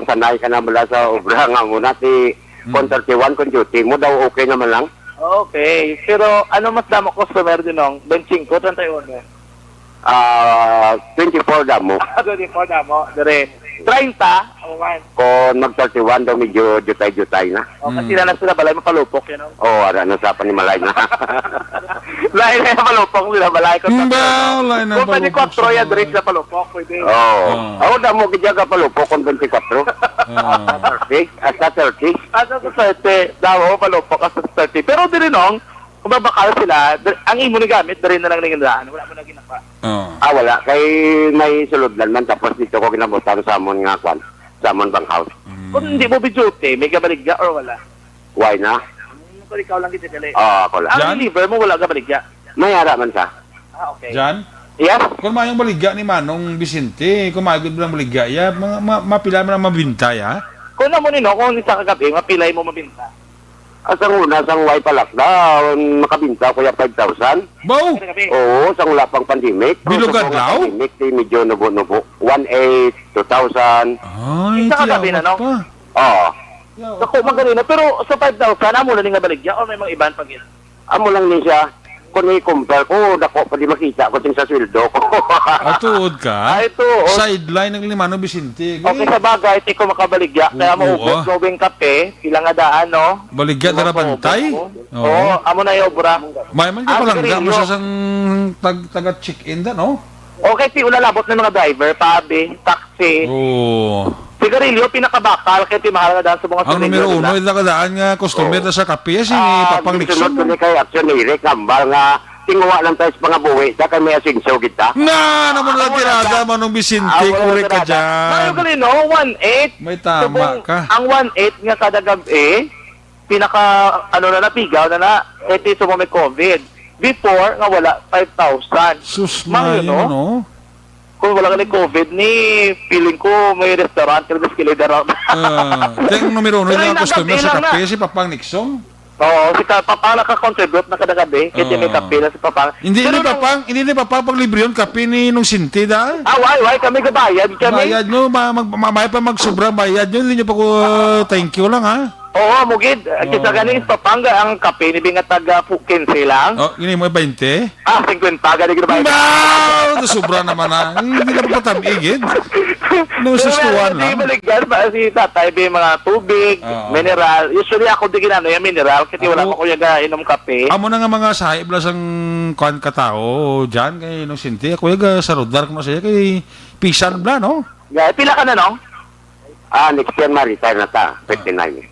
sanay ka na bala sa obra nga muna si Mm. kung thirty-one kung duty mo daw okay naman lang. Okay. Pero ano mas damo customer din, nong? Twenty-five, treinta y uno? Ah, twenty-four damo. Ah, twenty-four damo. Dire. Treinta, ako man. Kung mag thirty-one daw, medyo jutay-jutay na. O, kasi Mm. na lang sila balay mapalupok, you know? Oh, ara na sa panimalay na. Lain na yung palupok sila balay. Kung Ba, tatlo, lain na kung palupok twenty-four sa yan, balay. Dire sila palupok, pwede. Oh. Oh. Ako damo gid ka palupok kung twenty-four. Oh. Thirty, hasta thirty. Hasta sa thirty, damo palupok hasta sa thirty. Pero dire, nong, kung babakal sila, dir-, ang imo ni gamit, dire na lang ning daan. Wala mo na ginapa. Oh. Ah, wala. Kay may sulodlan man, tapos dito ko ginabutang sa amon nga kwan, sa amon bang house. Mm. Kung hindi mo bidyute, may gabaligya or wala? Why na? Hmm, kung ikaw lang gid gali. Ah, ako lang. Ang Jan? Deliver mo, wala gabaligya? May ara man sa. Ah, okay. Jan? Yes? Kung mayong baligya ni Manong Vicente, kung mayong baligya, ya, ma-, ma-, mapila man ang mabinta, ya? Kung amo ni, no, kung isa ka gabi, mapilay mo mabinta? Ah, sang una, sang way pa lockdown, makabinta ko ya five thousand. Baw! Kada gabi? Oo, sang wala pang pandemic. Bilog Pero sa mga adlaw? pandemic, di medyo nubo-nubo. One eight, two thousand. Ay, Isa ka gabi na, tiyawa no? pa. Oo. Dako man gani na, pero sa five thousand, amo na ni nga baligya o may mga iban pa gid? Amo lang ni siya. Kung i-compare ko, dako pa di makita ko sing sa sweldo ko. Ah, tuod ka? Ay, tuod. Sideline ang lima no Vicente. Okay, sa bagay, di ko makabaligya. Kaya Oo, maubos ah. Ko bing kape, pila nga daan, no? Baligya Di na ra bantay? maubos ko. Oo. Oo, amo na yung obra. May man ka Ah, palangga mo sigarilyo. Sa sang tag-, taga check-in da, no? Okay, ti, wala labot na mga driver, paabi, taxi. Oo. Sigarilyo, pinakabakal, kaya ti mahal nga daan sa mga Ang sigarilyo numero uno, nila. ila kadaan nga customer Oo. na sa kape, si Ah, Papang gisunod Nixon, ko no? ni kay Action Eric, hambal nga, tinguha lang tayo sa pangabuhi, sa kay may asenso kita. Na, naman na Ah, wala tirada, ka. Manong Vicente, Ah, wala kuri ka tirada. dyan. Mayo gali, no? One eight. May tama Subong, ka. Ang one eight nga kada gabi, pinaka, ano na, napigaw na na, kay ti subong may covid. Before, nga wala, five thousand. Sus, Mayo, mayo, no? no? Kung wala ka ni covid ni, feeling ko may restaurant ka na sa kilid, ano? Ah, kaya ang numero uno Pero na yung customer nagabi sa lang kape, na. Si Papang Nixon. Oo, si ka-, Papang naka-contribute na kada gabi, kaya may Oo. kape na si Papang. Hindi Pero ni nung Papang, hindi ni Papang paglibre yun, kape ni nung Sinti, da? Ah, why, why? Kami gabayad, kami. Bayad nyo, ma-, mag-, mamaya pa magsubra, bayad nyo, hindi nyo pa ko, thank you lang, ha? Oo, mugid. Oo. Kisa gani, Papang, ang kape ni Binga taga pu-, quince lang. Oh, yun yung mga twenty? Ah, fifty, gani gid ba? Ba! Sobra naman na. Hindi na papatam-igid. No, Pero sustuhan meron, lang. Di baligyan ba si tatay, may mga tubig, Oo. mineral. Usually ako di ginano yung mineral kasi wala Ako, pa ko yung inom kape. Amo na nga mga sahi bla sang kuan ka tao, dyan, kay nung Sinti, ako yung sarudar ko na siya, kay pisan bla, no? Yeah, pila ka na, no? Ah, next year, ma-retire na ta. Ah, fifty-nine.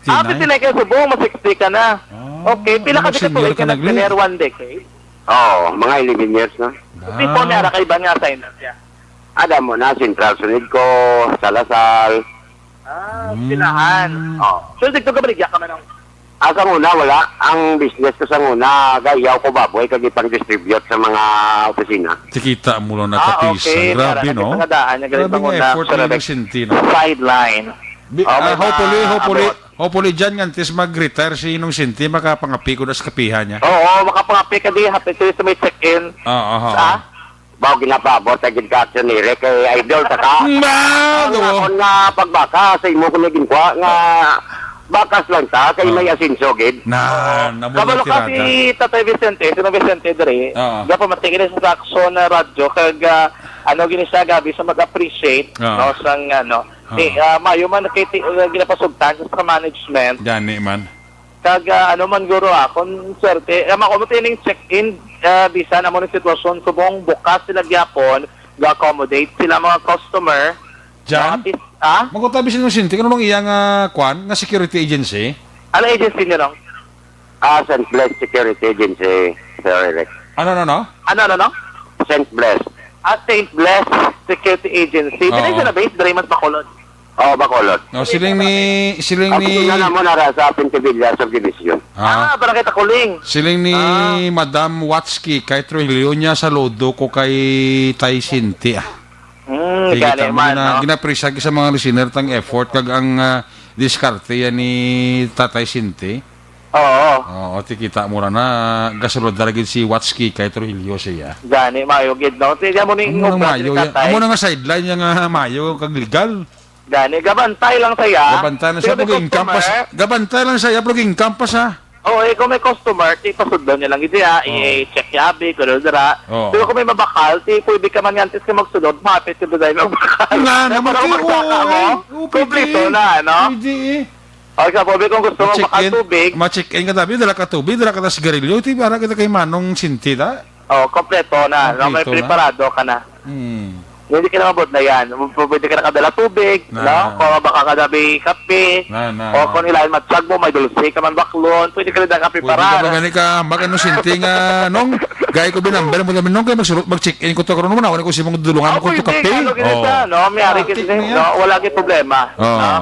Ah, fifty-nine ka subong, ma-sixty ka na. Ah, Okay, pila ka ano, di ka senior tuig ka ka na, Glenn? nag-engineer? One decade? Oo, mga eleven years na. Before, may Ah. ara ka iba nga assignment niya? Ada mo na, Central Sunid ko, Salasal. Ah, Mm. Silahan. Oo. So, dito ka baligya ka man ang Ah, sa una, wala. Ang business ko sa una, gayaw ko baboy, kag ipang-distribute sa mga opisina. Tikita mo lang Ah, nakatisan. okay. Grabe, May ara no? na kita nga daan, nga Grabe galing nga panguna, effort sa ni Rebecca. Vicentino. Sideline. Bi-, Oh, may ah, hopefully, mga hopefully, abot. hopefully dyan nga antes mag-retire si Inong Sinti, makapangapi ko na sa kapihan niya. Oo, makapangapi ka di, happy to sa may check-in. Ah, aha. Sa? Bawo ginapaabot sa gid ka, Action Eric, kay idol ta ka. Ma, Ang to. akon nga pagbaka sa imo ko na ginkuha nga bakas lang ta, kay Ah. may asenso gid. Na, Oo. namo Kabalo na ka tirada. si Tatay Vicente, si Tatay Vicente diri. Oo. Gapamati gid sa Action na radyo, kag, ah, ano gini siya, gabi sa mag-appreciate, Oo. no, sang, ano, Oo. Di, ah, mayo man kay ti-, ah, ginapasugtan sa management. Gani man. Kag, ah, ano man guro, ah, kung swerte, ah, makumot ining check-in, ah, bisan amo ni sitwasyon, subong bukas sila gyapon, ga-accommodate sila mga customer. Jan? Mga tis-, ah? Magkutabi sila ng sinti, ano nung iya nga, kwan, nga security agency? Ano agency niyo, nong? Ah, Saint Bless Security Agency, Sir Eric. Ano, ano, no? Ano, ano, no? Saint Bless. Ah, Saint Bless Security Agency. Dili Oo. siya na-base, diri mas Bacolod. Oo, Bacolod. No, siling ni, siling Ang ni opisina namo nara sa Pintivilla Subdivision. Ah. Ah, Barangay Takuling. Siling ni Ah. Madam Watsky kay Trujillo niya, saludo ko kay Tay Sinti, ah. Mm, Kay gani kita mo man, na no? ginaprisa sa mga listener tang effort kag ang, ah, diskarte yan ni Tatay Sinti. Oo. Oo, ti kita mo ra na gasulod na gid si Watsky kay Trujillo siya. Gani, mayo gid, no? Ti, amo ni Amo nga obra mayo ni yan. Tatay. Amo na nga sideline niya nga mayo kag legal. Gani, gabantay lang saya. Gabantay na siya, Pero may pag-income pa sa, customer. gabantay lang siya, pero income pa sa. Oo, eh, kung may customer, ti pasudlon niya lang gid siya, Oo. i-check niya abi, kuno dira. Oo. Pero kung may mabakal, ti pwede ka man nga antes ka magsulod, mahapit ka dyan magbakal. Nga Kaya naman, para ti, magsaka oo, mo, eh. Oo, pwede, kompleto eh. na, no? Pwede, eh. O, example, kung gusto mo Ma-check bakal in, tubig. ma-check in ka, tabi, dala ka tubig, dala ka na sigarilyo, ti, para kita kay Manong Sinti, da? Oh, kompleto na, no? May Kompleto na. preparado ka na. Hmm. Hindi ka na mabudlayan. P-, pwede ka nakadala tubig, Na. no? Kung baka ka dabi kape, Na, na, o na. kung ilain matsag mo, may dulce ka man baklon, pwede ka rin nakapreparar. Pwede ka magani ka, mag-ano, sinti nga, nong, gaya ko binambal mo kami, nong, kaya magsulot, mag-check-in ko to, karon mo na, wala ko si mong dulungan Ah, ko to pwede, kape. ano, ganito, Oh. no? May ari Matik kasi, na yan. no? Wala kay problema, Oh. no?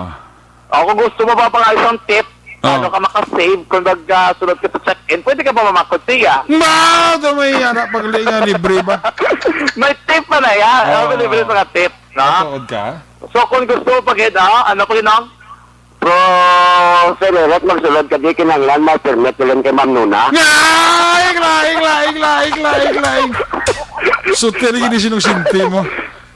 O, kung gusto mo pa pang isang tip, Oh. paano ka makasave kung nagkasunod ka sa check-in? Pwede ka pa mamakot siya. Ma! Ito may anak pagli nga libre ba? May tip pa na yan. Oh. Oh, may libre sa tip, no? Matuod ka? So, kung gusto mo pag-, ah, ano ko yun, no? Pro, Sir Eric, magsulod ka, di kinahanglan may permit, ilan kay Ma'am Nuna? Laing, laing, laing, laing, laing, laing. Sutil, hindi sinong sinti mo.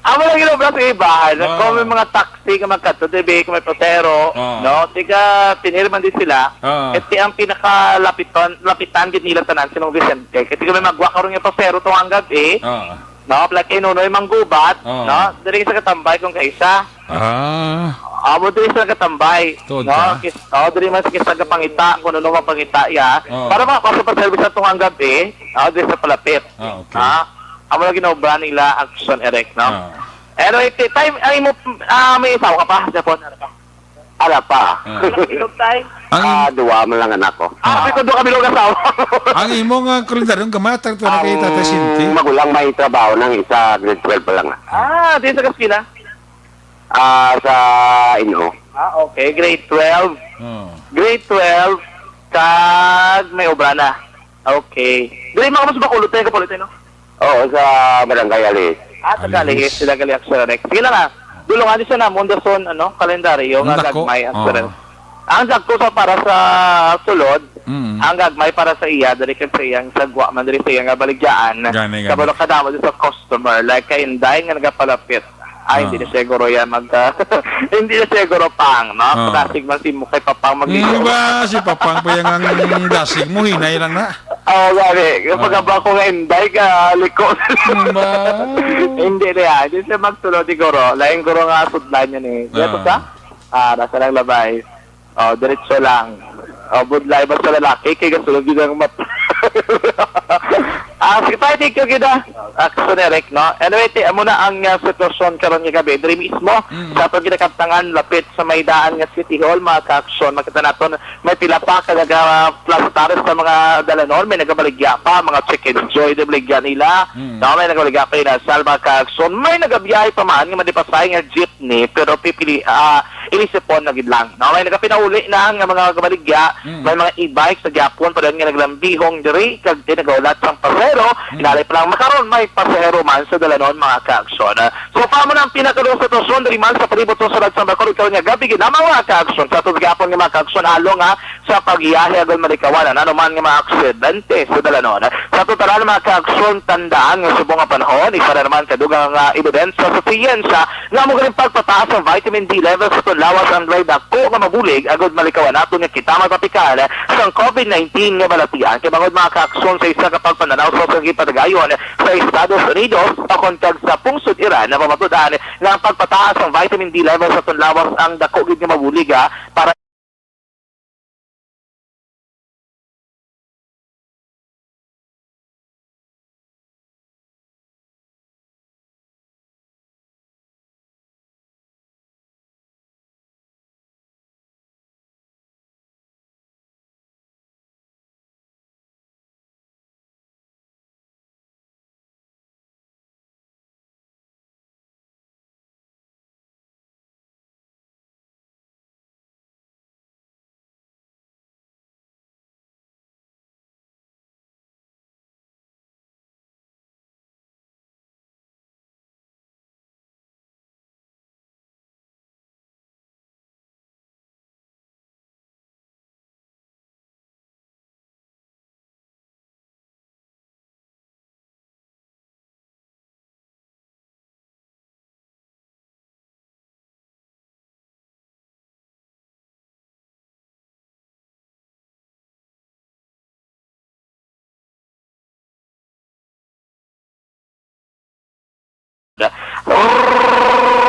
Amo lang ginobra sa iba, Ah. kung may mga taxi nga magkadto, di ba, kung may pasahero, Ah. no? Tiga, pinirman din sila. Ah. Kasi ang pinakalapitan, lapitan gid nila tanan si Nong Vicente. Kasi kung may magwa karon nga pasahero tong hanggabi, Ah. no? Like kay Nonoy Manggubat, Ah. no? Diri sa katambay kung kaisa. Ah. Amo diri sa katambay, Tuod no? ka? Kis-, oh, diri man sa kisa kapangita, kung ano mapangita, ya. Ah. Para makapaso pa service atong hanggabi, oh, diri sa palapit. Ah, okay. Ha? Amo lang ginobra nila, Action Eric, no? Ah. Pero iti time, ay mo, ah, may asawa ka pa, Japon, ano pa? Ala pa. Ah. Ilang bilog, tay? Ang Ah, duwa man lang anak ko. Ah, may kundo kami lang asawa. Ang imo nga kalendaryo, gamay, tagto na kay Ang Tata Sinti. magulang may trabaho ng isa, grade twelve pa lang, ah. Ah, di sa Kaskila? Ah, sa Ino. Ah, okay. Grade twelve. Oh. Grade twelve, kag may obra na. Okay. Dili mo kamo sa Bacolod, tayo Bacolod, no? Oo, sa Barangay Alis. Ah, sa Alis. Alis, sila gali ang Surex. Sige lang, ah. Dulungan niyo siya namon, dason, ano, kalendaryo Ang nga dako. gagmay ang Oo. Surex. Ang dagko sa para sa sulod, Mm. ang gagmay para sa iya, dali kag sa iyang sagwa man, dali sa iya nga baligyaan. Gani, gani. Kabalo ka damo sa customer, like kay Inday nga nagapalapit. Ah, hindi Ah. na siguro yan mag-, ah, hindi na siguro pang, no? Ah. Klaseng man si mo kay Papang mag- Hmm, ba? Si Papang pa yung ang dasig mo, hinay lang na. Oo, gani. Yung Ah. pagkabako nga Inday ka, liko. Hmm, ba? Hindi na yan. Hindi siya magsulod siguro. Lain guro nga sudlan yan eh. Dito Ah. sa? Ah, nasa lang labay. Oh, diretso lang. Oh, budlay ba sa lalaki? Kay gasulod yun ang mat-, Ah, sige, tayo, thank you, gid, ah. Action, Eric, no? Anyway, ti-, amo na ang, ah, sitwasyon karon nga gabi. Diri mismo, Mm. sa atong ginakabtangan, lapit sa may daan nga City Hall, mga ka-action, makita naton, may pila pa ka naga-, plaza tares sa mga dalanon, may nagabaligya pa, mga Chicken Joy, di baligya nila. Mm. No, may nagabaligya pa, inasal, mga ka-action. May nagabiyahe pa man, nga madipasay nga jeepney, pero pipili, ah, inisipon na gid lang. No, may nagapinauli na nga mga kabaligya, Mm. may mga e-bikes na gyapon pa rin nga naglambihong diri, kag di nagaulat sang pasahero, Mm. inalay pa lang makaron may pasahero man sa dalanon, mga ka-action. So, pa mo na ang pinakaduha sa sitwasyon diri man sa palibot sa Surag sa Bacolod karon nga gabi, gid lamang, mga ka-action. Sa ato gihapon nga, mga ka-action, alo nga sa pagyahe agod malikawan ang anuman nga mga aksidente sa dalanon. Sa total, mga ka-action, tandaan nga subong nga panahon, isa na naman kadugang nga ebidensya sa siyensya nga amo galing pagpataas ang vitamin D levels sa aton lawas ang dry dako nga mabulig agod malikawan naton nga kita matapikal sang covid nineteen nga balatian. Kay bangod, mga ka-action, sa isa ka pagpananaw sa usang gipadagayon sa Estados Unidos, pakon kag sa pungsod Iran, napamatud-an nga ang pagpataas ang vitamin D levels sa aton lawas ang dako gid nga mabulig, ah, para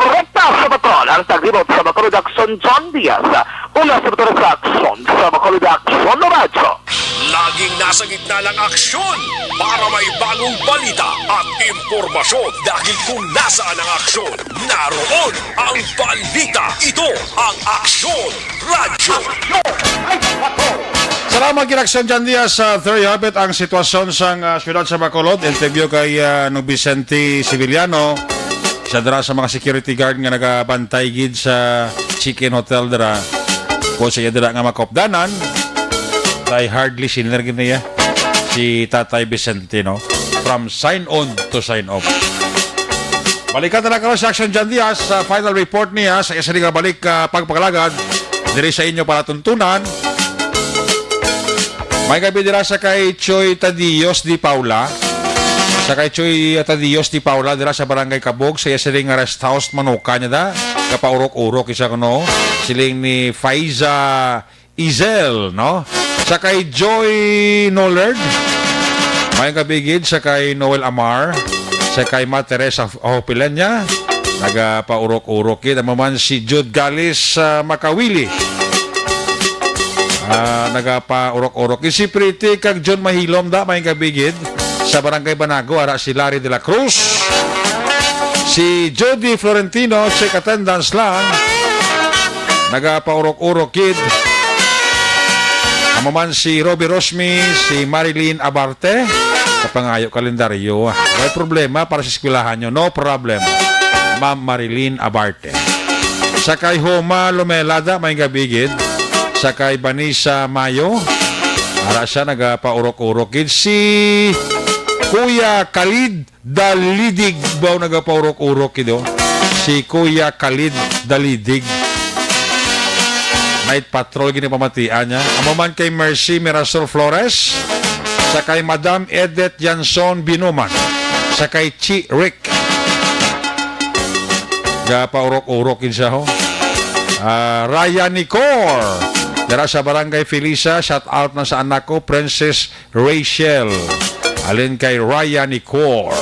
Rekta sa Bacolod, ang taglibot sa Bacolod Aksyon, John Diaz. Una sa motor sa Aksyon, sa Bacolod Aksyon na Radyo. Laging nasa gitna ng aksyon para may bagong balita at impormasyon. Dahil kung nasaan ang aksyon, naroon ang balita. Ito ang Aksyon Radyo. Salamat, Ginaksyon John Diaz. Sa Terry Habit, ang sitwasyon sa, ah, siyudad sa Bacolod. Interview kay, ah, Nong Vicente Civiliano, isa dira sa mga security guard nga nagabantay gid sa Chicken Hotel dira. Kung sa iya dira nga makopdanan, kay hard listener gid niya si Tatay Vicente, no? From sign on to sign off. Balikan na lang karon si Action John Diaz sa final report niya sa isa nga balik, ah, pagpakalagad diri sa inyo palatuntunan. May gabi dira sa kay Choy Tadios di Paula. Sa kay Choy Tadios di Paula dira sa Barangay Kabog, sa iya siling nga rest house, manuka niya da. Kapaurok-urok isa kuno. Siling ni Faiza Izel, no? Sa kay Joy Nolerd. May gabi gid sa kay Noel Amar. Sa kay Ma Teresa Hopilenya. Nagapaurok-urok gid. Amo man si Jude Galis sa Makawili. Ah, nagapaurok-urok. Si Pretty kag John Mahilom da, may gabi gid. Sa Barangay Banago, ara si Larry de la Cruz. Si Jody Florentino, check attendance lang. Nagapaurok-urok gid. Amo man si Robbie Rosmi, si Marilyn Abarte. Kapangayo kalendaryo. May problema para sa eskwelahan nyo. No problem. Ma'am Marilyn Abarte. Sa kay Homa Lumelada, may gabi gid. Sa kay Vanessa Mayo, ara siya nagapaurok-urok gid. Si Kuya Khalid Dalidig ba nagapaurok-urok gid, oh? Si Kuya Khalid Dalidig. Night Patrol gini pamatian niya. Amo man kay Mercy Mirasol Flores, sa kay Madam Edith Yanson Binuman, sa kay Chi Rick. Gapaurok-urok gid siya, ho. Ah, Ryan Nicor. Dira sa Barangay Felisa, shout out na sa anak ko, Princess Rachel. Alin kay Ryan Nicor.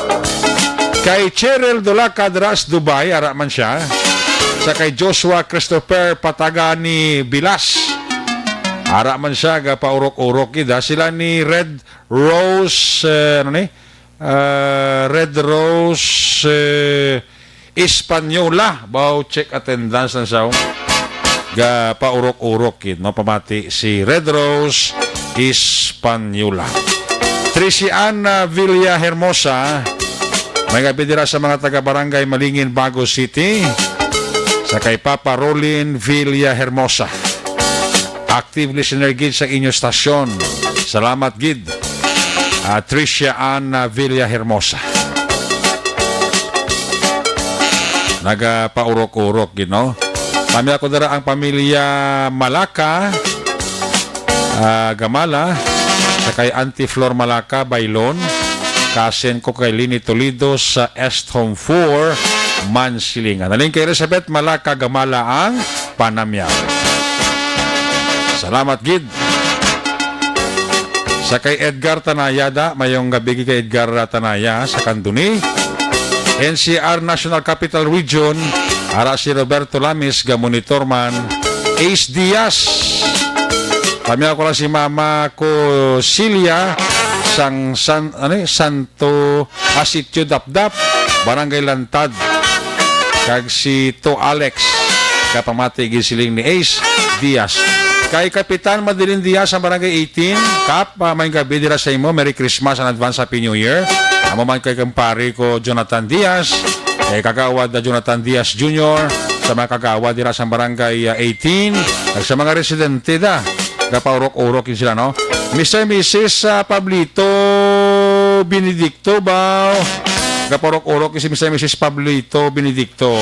Kay Cheryl Dulaca, dira sa Dubai, ara man siya. Sa kay Joshua Christopher Patagani Bilas. Ara man siya, gapaurok-urok gid, ha. Sila ni Red Rose, eh, ano ni? Ah, Red Rose, eh, Española. Baw, check attendance na siya, oh. Ga paurok-urok, yun, no? Pamati si Red Rose Española. Tricia Ann, ah, Villa Hermosa. May gabi dira sa mga taga Barangay Malingin, Bago City. Sa kay Papa Rolin Villa Hermosa. Active listener gid sa inyo stasyon. Salamat gid. Ah, Tricia Ann, ah, Villa Hermosa. Nagapaurok-urok gid, no? Kami ako dira ang pamilya Malaka, ah, Gamala, sa kay Auntie Flor Malaka, Bailon, kasin ko kay Lini Toledo sa Est Home four, Mansilingan. Naling kay Elizabeth Malaka Gamala ang panamyaw. Salamat gid. Sa kay Edgar Tanaya da, mayong gabi kay Edgar, ah, Tanaya sa Candoni. N C R National Capital Region, ara si Roberto Lamis, ga monitor man, Ace Diaz. Pamyaw ko lang si Mama ko Celia, sang San, ano, eh, Santo Asitio Dapdap, Barangay Lantad. Kag si To Alex, kapamati gid siling ni Ace Diaz. Kay Kapitan Madeline Diaz sa Barangay eighteen, Kap, ah, may gabi dira sa imo. Merry Christmas and advance Happy New Year. Amo man kay kumpare ko Jonathan Diaz, kay Kagawad, ah, Jonathan Diaz Junior, sa mga kagawad dira sa Barangay, ah, eighteen, kag sa mga residente da, gapaurok-urok yun sila, no? Mister Missus, ah, Pablito Benedicto ba? Gapaurok-urok si Mister Missus Pablito Benedicto.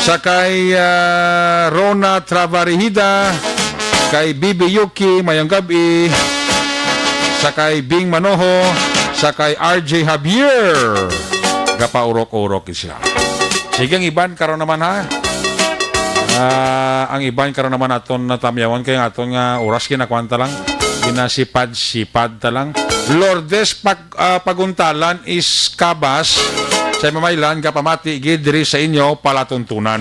Sa kay, ah, Rona Travarihida, kay Bibi Yuki, mayong gabi. Sa kay Bing Manoho, sa kay R J Javier. Gapaurok-urok siya. Sige, ang iban karon naman, ha. Ah, ang iban karon naman aton natamyawan kay ang aton nga oras kinakuan ta lang. Ginasipad-sipad ta lang. Lourdes Pag-, ah, Paguntalan is Kabas sa Mamaylan, gapamati gid diri sa inyo palatuntunan.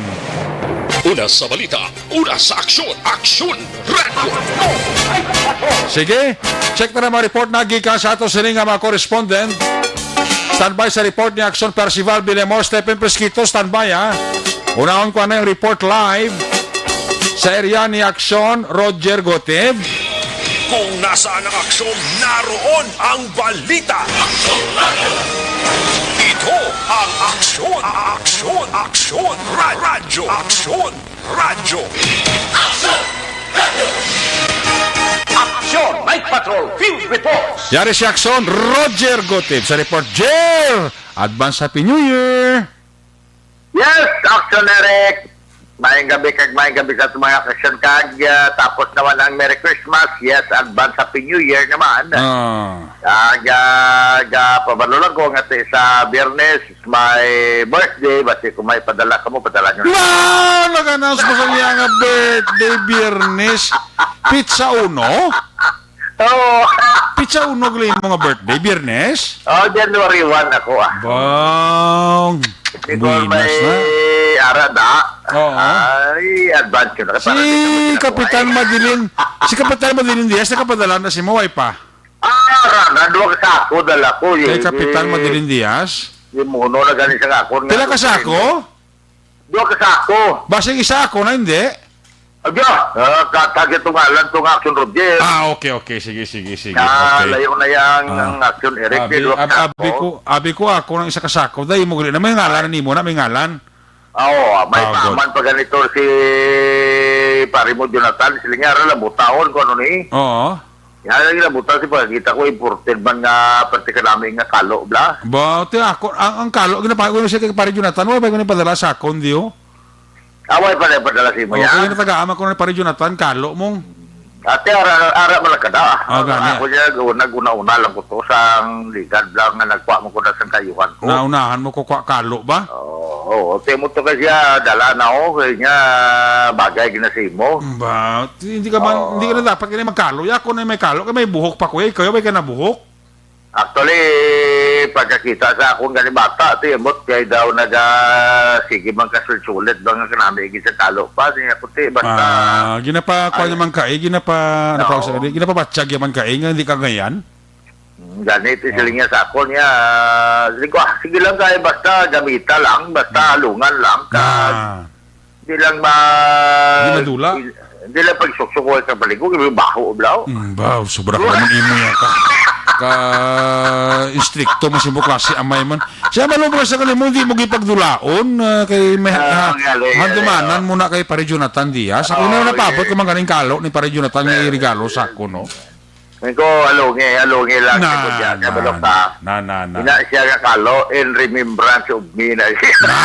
Una sa balita, una sa aksyon, Aksyon Radio. Sige, check na naman report na gikan sa ato sini nga mga correspondent. Standby sa report ni Aksyon Percival Villamor, Stephen Fresquito, standby, ha. Unahon ko na yung report live sa area ni Aksyon Roger Gotib. Kung nasaan ang aksyon, naroon ang balita. Ito ang Aksyon, Aksyon, Aksyon Ra-, Radyo, Aksyon Radyo. Aksyon Night Patrol Field Reports. Yari si Aksyon Roger Gotib sa report. Jer, advance Happy New Year! Yes, Action Eric. Maayong gabi kag maayong gabi sa ato mga Action kag, ah, tapos naman ang Merry Christmas. Yes, advance Happy New Year naman. Ah. Kag, ah, ga pabalo lang ko nga ti sa Biyernes, my birthday, basi kung may padala ka mo, padala nyo na. Wow! Nag-announce mo sa niya nga birthday, Biyernes. Pizza uno? Oo. Pizza uno gali mo nga birthday, Biyernes? Oh, January one ako, ah. Bang. Hindi ko Buenas may na. Ara na. Oo. Ay, advance yun. Si Kapitan Madeline, si Kapitan Madeline Diaz, nakapadala na si Maway pa. Ah, ara na, duha ka sako dala ko, Kay eh. Kapitan Madeline Diaz? Yung muno na gani sa ako. Pila ka sako? Duha ka sako. Basig isa ako na, hindi? Agya, ah, ka-, kag itong ngalan to nga Action Roger. Ah, okay, okay. Sige, sige, sige. Ah, Okay. layo na yang Ah. ang Action Eric, Abi, eh, duha ka ab-, abi sako. ko, abi ko ako ng isa ka sako. Dahil mo gali na may ngalan, nimo na may ngalan. Ah, oo, may Ah, good. paman pa ganito si pare mo, Jonathan. Sila nga, ara lang, butaon ko ano ni. Oo. Yan ang ginabutan si pagkita ko, imported man nga, parte ka namin nga kalo, bla. Ba, ti ako, ang, ang kalo, ginapahay ko na siya kay pare Jonathan, wala ba ko ni padala sa akon, di, oh? Away pa na padala si mo Okay, yan. Natagaan ko na ni pare Jonathan, kalo mong. Ate, ara, ara, ara, malakada. Ah, gani. Ako niya, nag-una-una lang ko to, sang ligad lang nga nagkuha mo ko na sang kayuhan ko. Naunahan mo ko kwa kalo ba? Oo, oo. Te mo to kasi, ah, dala na, oh, kay niya, bagay, ginasimo. Ba, hindi ka man, Oo. hindi ka na dapat kini magkalo. Ya, ako na may kalo, kay may buhok pa ko, eh. Kayo, may ka na buhok? Actually, pagkakita sa akong gani bata, ti, ambot kay daw naga, sige man ka sulit-sulit ba nga kanami, igi sa talo pa, niya ko, ti, basta Ah, ginapa, kuha Ay. naman ka, eh, ginapa, ano pa, Oo. sa, ginapa batyag yaman ka, eh, nga hindi ka ngayon? Mm, gani, ito siling niya sa akon niya, siling ko, "Ah, sige lang kay, basta gamita lang, basta halungan lang, ka, Ah. di lang ma-, Di madula? di lang pagsuksukol sa baligo, kay baho, blaw." Mm, baw, sobra ka naman imo niya ka. Ka istrikto mo sa imo klase, amay man. Siya, malubra sa kanimo, di mo gipagdulaon, ah, kay may, Ah, ah, gali, gali, handumanan oh. mo na kay Pare Jonathan Diaz. Ako Oh, na napabot okay. ko man ganing kalo ni Pare Jonathan nga irigalo sa ako, no? Ko, alungi, alungi lang Na, sa kudya, na, kabalo ka. na, na, na. Ina siya nga kalo, in remembrance of me na siya. Na!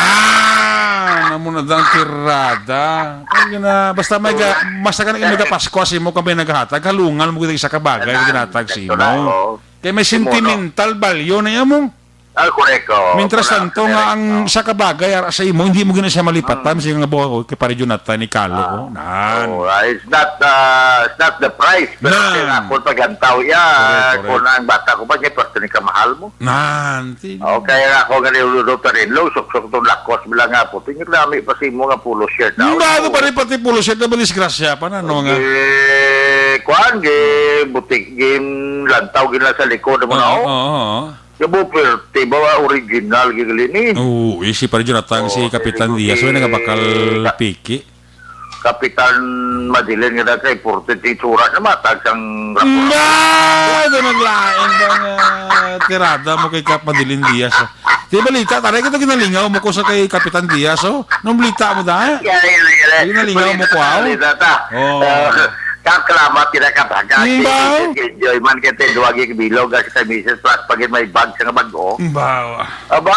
Namo na dang tirada. Ang gina-, basta may ga-, basta ka na may gapasko, kasi mo kami naghatag, halungan mo gid isa ka bagay, Tanan, ginatag sa sakto imo. na, oh. Kay may Imo, no? sentimental value na imo. Ah, correct, oh. Mintras Wala tanto sa nga direct, ang oh. sa kabagay ara sa imo, hindi mo gina siya malipatan, Mm. sige nga buha ko kay Pare Jonathan ni Kalo, Ah. oh. Nan. Oh, ah, it's not, ah, it's not the price, pero Nan. kaya ako paghantaw, yeah, Correct, correct. kung ang bata ko ba, niya pwerte ni kamahal mo. Nan, tin- Oh, kaya nga ako nga ni Lolo Tarinlo, suksok tong lakos mo lang nga po. Tingnan namin pa si mo nga polo shirt na. Ang bago pa rin pati polo shirt na ba disgrasya pa na, no, nga? Eh, kuan, gi-, butik, gin lantaw, gin lang sa likod mo na, Oo, oh. oo, oo. Gabo, perte ba, original, gigali ni? Oo, eh, si Pare Jonathan, si Oo, Kapitan sige, Diaz, sige. may nagabakal Ka-, piki. Kapitan Madeline nga na kay Porte, itsura na matag sang rapor. Ba! Ito naglain ba nga tirada mo kay Kap Madeline Diaz, oh? Di balita, taray ka to ginalingaw mo ko sa kay Kapitan Diaz, oh? Nung balita mo da? Yari, yari, yari. Ginalingaw mo Balita ko, ta, ah? balita ta. Oh. Ah, Kap, salamat kita, Kap, ha? Kasi Limbaw? enjoy man kita, duwag yung bilog, kasi tayo misis, plus pag may bag sa nga bag, oh. Limbaw. Aba,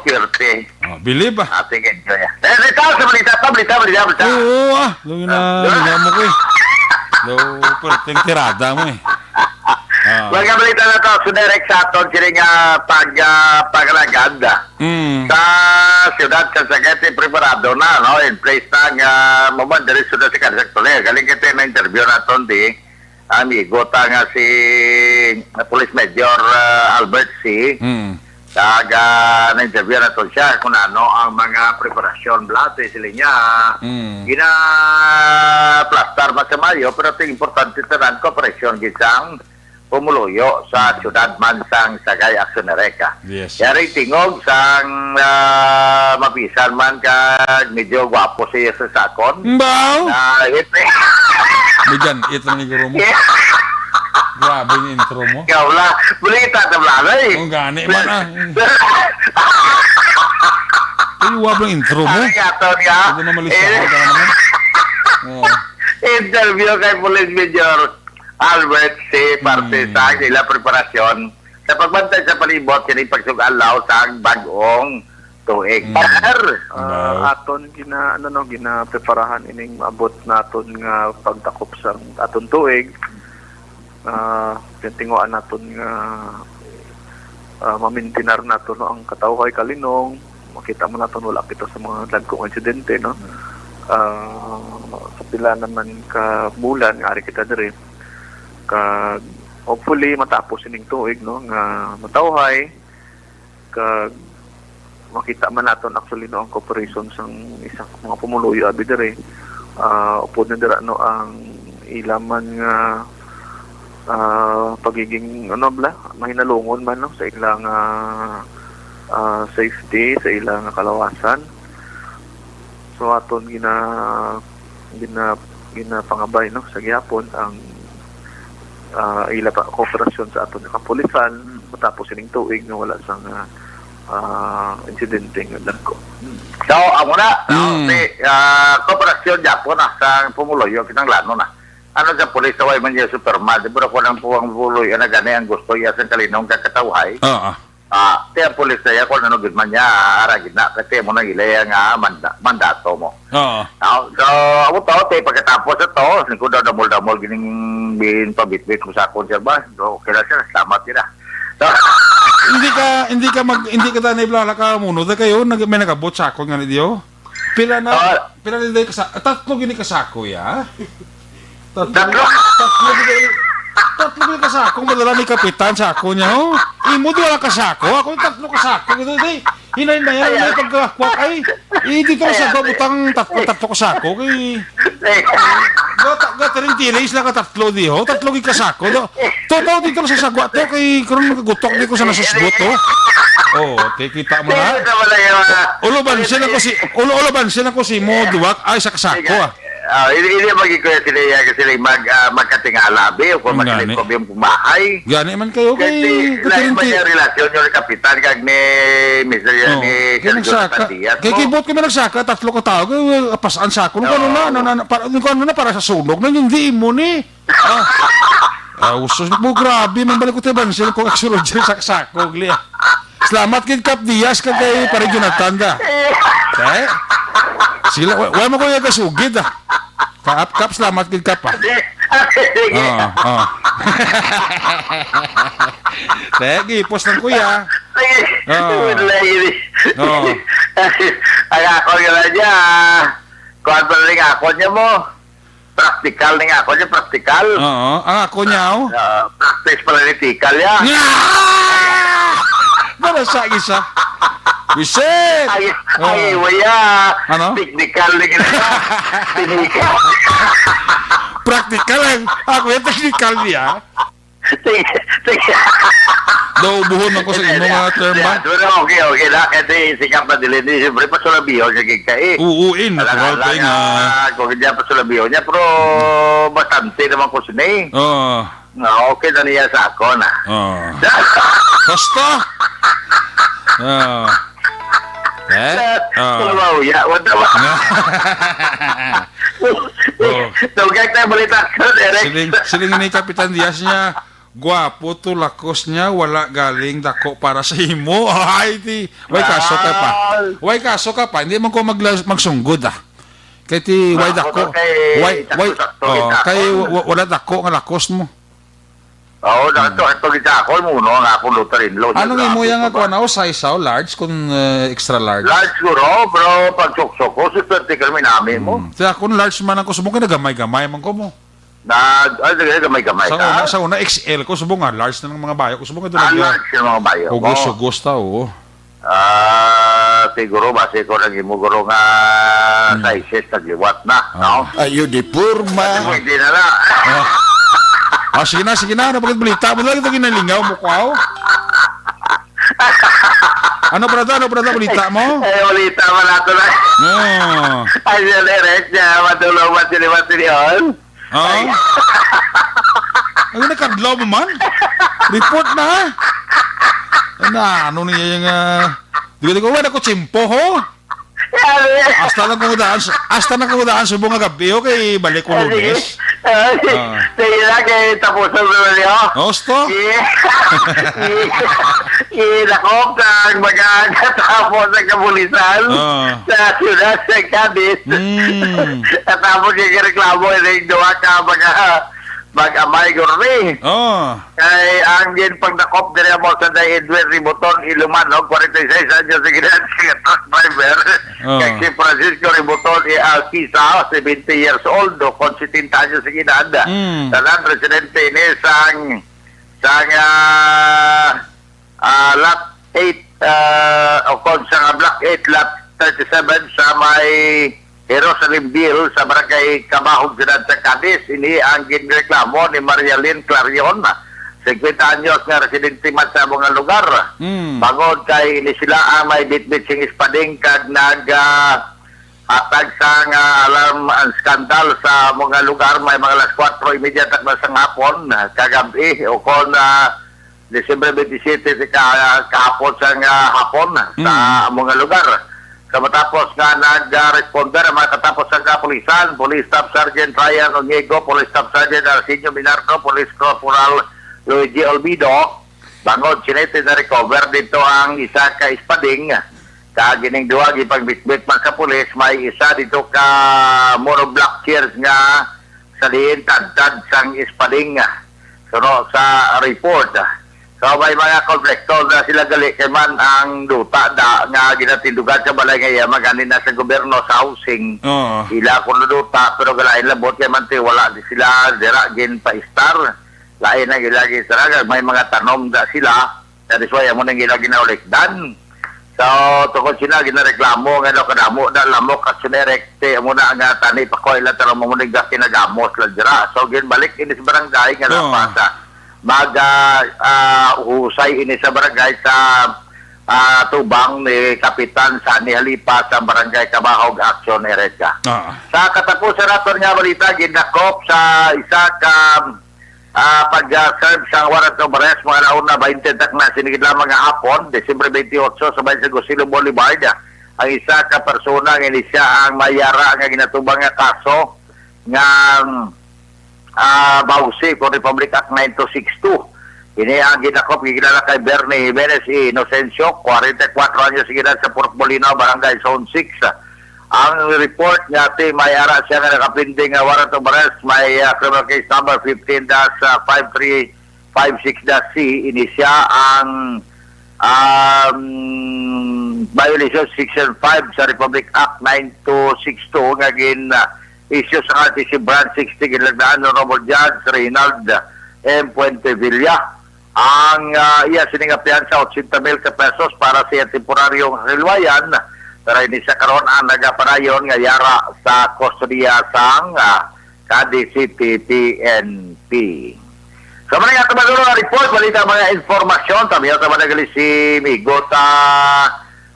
perte. Oh, believe, ah. Ah, sige, enjoy, ah. Eh, balita, sa balita, pa, balita, balita, balita. Oo, ah. Doon na, Ah. lingaw mo ko, eh. Daw, perting tirada mo, eh. Ah. Mga balita na to, so direct sa aton, sila nga pag, ah, paglagad, ah. Mm. Sa siyudad sa Sagaete, preparado na, no? In place na nga, maman, diri siyudad sa Karisaktulia. Galing kita na interview naton, di. Amigo ta nga si Police Major, ah, Albert C. Mm. Kag, ah, na-interview naton siya kung ano ang mga preparasyon, bla, ito sila niya. Mm. Gina-plastar man sa mayo, pero ito importante tanan, cooperation gid sang pumuluyo sa Mm. siyudad man sang Sagay Action Reka. Yes, Yari yes. tingog sang, ah, mapisan man kag medyo gwapo siya sa sakon. Mbaw? Ah, it- May ganit lang ni guro mo. Yeah. Grabe yung intro mo. Ikaw la, balita ta bla, eh. Kung gani man, ah. Ay, wab lang intro mo. Ano nga to nga? Huwag na malistahan Eh, ka na naman. Oo. Interview kay Police Major Albert C. parte Hmm. sa ila preparasyon sa pagbantay sa palibot kini pagsug-alaw sa bag-ong tuig. Hmm. Sir, ah, Hello. aton gina-, ano, no, ginapreparahan ining maabot naton nga pagtakop sa aton tuig. Ah, tinguhaan naton nga, ah, mamintinar nato, no, ang katawhay kalinong. Makita man naton wala kita sa mga dagko nga insidente, no. Ah, sa pila naman ka bulan nga ari kita diri, kag hopefully matapos ining tuig, no, nga matawhay, kag makita man naton actually, no, ang cooperation sang isa ka mga pumuluyo abi diri. Ah, upod na dira, no, ang ila man nga, ah, pagiging, ano, bla, mahinalungon man, no, sa ila nga, ah, safety, sa ila nga kalawasan. So, aton gina-, gina-, ginapangabay, no, sa gihapon ang, ah, ila pa kooperasyon sa aton nga kapulisan matapos ining tuig nga wala sang, ah, ah, insidente nga dagko. Hmm. So, amo na, no? Hmm. Si, ah, kooperasyon gihapon, ah, sa pumuluyo, kinahanglanon na. Ano sa pulis, sa way man niya Superman, di ba, kung ang puwang pumuluyo, na gani ang gusto iya sa kalinong kakatawhay? Oo. Ah, ti ang pulis na iya, kung ano gid man niya, ara gid na, kasi mo nang ilaya nga manda-, mandato mo. Oo. Ah, so, amo to, ti, pagkatapos ito, ni ko daw damol-damol gining bin pabitbit mo sa akon, sir, ba? So, okay lang, sir. Salamat, sir, ah. So, Hindi ka, hindi ka mag, hindi ka tanay blala ka muno, dahil kayo, nag-, may nagabot sa akon nga ni Dio. Pila na, Ah. pila na day ka sa, tatlo gini ka sako, ya? Tatlo, Tatlo? tatlo gini, tatlo gini ka sako, madala ni Kapitan sa ako niya, oh. Imo, duha ka sako, ako tatlo ka sako, gini, day. Hinay na yan, Ayan. may pagkakwak, ay. Eh, dito na sa Ayan. butang tatlo, tatlo ka sako, kay Eh. Gata, gata rin tila, isla ka tatlo di, ho? Tatlo gid ka sako, do. Totoo dito sa sagwa to, kay karon nakagutok di ko sa nasusgot, ho? Oh, ti-, kita mo na. Dili naman na yung, ah, Ulo, bansin ako si, ulo, ulo, bansin ako si mo, duwak, ay, sa kasako, ah. Ah, hindi, hindi maging kuya sila, ah, sila mag, ah, magkatingala, be, o kung Ang gani. magsilip ko, yung bahay. Gani man kayo, Kasi kay, lain man kay yung relasyon yung kapitan, kag ni Mister Oh, ni kay Sergio nagsaka. Diaz, Kay mo. kibot kami nagsaka, tatlo ka tao, kay, uh, pasaan sa ako. Nung ano na, Oo. ano na, ano, para, nung ano na, para sa sunog na, hindi mo ni. Ah. Ah, usos na po, grabe, man balik ko tayo, Bansil, kung aksyon, Roger, saksako, gli, ah. Salamat kay Kap Diaz, kag kay Pare Jonathan, da. Eh? Sila, wa, wa mo ko yung kasugid, ah. Kap, Kap, salamat kay Kap, ah. Sige. Ah, ah. Sige, post lang, kuya. Sige. Ah. Wala yun eh. Oo. Ang ako nga lang niya, kuwan pa rin ako niya mo. Practical ning ako niya, practical. Oo, ang ako niya, oh. Ah, practice pala ni Tikal, ya. Nga! Para sa isa. Wisit! Ay, Oh. ay, waya. Ano? Technical ni gina. Technical. Practical ang ako yung technical niya. Sige, sige. Naubuhon ako sa imo nga term ba? Pero okay, okay na. Kasi si Kap Madeline, siyempre, pasulabihon siya gid ka eh. Oo, eh, natural Alang-alang pa nga, nga. Kung hindi pa pasulabihon niya, pero bastante naman ko sini. Oo. Nga, okay na niya sa ako na. Oo. Basta. Oo. Eh? Oo. Trabaho, ya, wala ba? Oo. Tugag tayo balita ko, Derek. Siling, siling ni Kapitan Diaz niya, "Gwapo to lakos niya, wala galing dako para sa imo." Ay, di. Way kaso ka pa. Wow. Way kaso ka pa. Hindi man ko magla-, magsunggod, ah. Kay ti, way Gwapo dako. to kay Way, way, sakto-sakto oh, kita. Kay wa-, wa-, wala dako nga lakos mo. Oo, Hmm. dako, ito kita ako, muno ang akong daughter-in-law, siya Anong imo grabe yang to ba? Kuwan, oh, size, oh, large kung, eh, extra large? Large siguro, pero pag suksok ko, si swerte kami namin mo. Hmm. Kaya kung large man ako, subong ka na gamay-gamay man ko mo. Na, ay, sige, gamay-gamay Sa ka. una, sa una, X L ko, subong nga, large na ng mga bayo ko, subong nga Ah, talaga. large yung mga bayo mo. Hugos-hugos ta, oo. Ah, siguro, base ko nang imo, guro, nga Hmm. sizes nagliwat na, Ah. no? Ayo, di porma. Pwede na na. Ah. Ah, sige na, sige na. Ano pagkat balita mo? Lagi ito ginalingaw mo ko, aw. Ano, brada? Ano, brada? Balita mo? Ay, balita mo na ito na. Oo. Ay, siya, direct niya. Matulog, matili, matili, on. Ah? Ay. Ay, nakadlaw mo man? Report na, ha? Ay, na, ano niya yung, ah, di ko, di ko, wala ko tsimpo, ho? Ano yan? Hasta lang kung daan, hasta na kung daan, subong nga gabi, okay, balik ko Ah, sige. Lunes. Ah, sige. Ah. Sige na, kay tapos na naman niyo. Gusto? Sige. Sige. Sige, nakop, ang mag-aagatapo sa kapulisan Ah. sa siyudad sa Cadiz. Mm. Katapos yung reklamo, yung duha ka mga mag-amay guro ni. Oh. Kay ang ginpagdakop diri mo sa Day Edwin Riboton Iluman, no? Forty-six anyos sa edad, nga truck driver. Oh. Kay si Francisco Riboton E. Alcisa, seventy years old, o kon setenta anyos sa edad. Mm. Tanan residente ini sang, sang, ah, ah, lot eight, ah, o kon sa nga block eight, lot thirty-seven sa may Jerusalemville sa barangay Cabahog, siyudad sa Cadiz. Ini ang ginreklamo ni Marialyn Clarion, singkwenta anyos nga residente man sa amo nga lugar. Mm. Bangod kay ini sila ang may bitbit sing espading kag nag, ah, hatag sang alarm and skandal sa amo nga lugar. May mga alas kuwatro y media takna sang hapon, kagab-i, o kon, ah, Disyembre twenty-seven, ka-, kahapon sang hapon sa Mm. amo nga lugar. Sa matapos nga nag-responder ang mga katapos sang kapulisan, Police Staff Sergeant Ryan Onyego, Police Staff Sergeant Arsenio Minardo, Police Corporal Luigi Olvido, bangod sini na-recover dito ang isa ka espading, kag ining duha gipagbitbit man sa pulis, may isa dito ka monoblock chairs nga sa diin tadtad sang espading, suno sa report. So, may mga konflikto na sila gali kay man ang duta da nga ginatindugan sa balay nga iya magani na sa gobyerno sa housing. Oo. Ila kuno duta, pero galain labot kay man ti wala di sila dira ginpaistar. Lain ang ila gisaragag, may mga tanom da sila. That is why amo nang ila ginaulikdan. So, tungod sina ginareklamo nga daw kadamo na lamok at sinerekte, amo na nga tani pa ko ila tarong mamunig nga kinagamos lang dira. So, ginbalik ini sa barangay nga Oo. napasa. Mag, ah, ah, husay ini sa barangay sa, ah, tubang ni Kapitan Sani Halipa sa Barangay Cabahog Action Area. Ah. Sa katapusan naton nga balita, gindakop sa isa ka ah, pag-serve sang warrant of arrest, mga nauna, bainte takna sini gid lamang nga hapon, Disyembre twenty-eight, sa may Sagosilo Boulevard, ang isa ka persona nga ini siya ang may ara nga ginatubang nga kaso nga, ah, bawsi kon Republic Act nine two six two. Ini ang gidakop, gikilala kay Bernie Jimenez Inocencio, forty-four anyos, edad, sa Purok Molino, Barangay Zone six. Ang report nga ti may ara siya nga nakapinding nga warrant of arrest, may, ah, criminal case number fifteen dash five three five six dash C, ini siya ang, um, violation section five sa Republic Act nine two six two nga gin, ah, issue sa R T C Branch sixty, ginlagdaan ni Honorable Judge Reynald M. Puentevilla. Ang, ah, iya sini nga piyansa, ochenta mil ka pesos para sa iya temporaryong hilwayan, pero ini sa karon ang nagapadayon nga yara sa kustodiya sang, ah, Cadiz City P N P. Sa mga nga tumagulo nga report, balita, mga informasyon, tamiyo sa managali si Migo ta,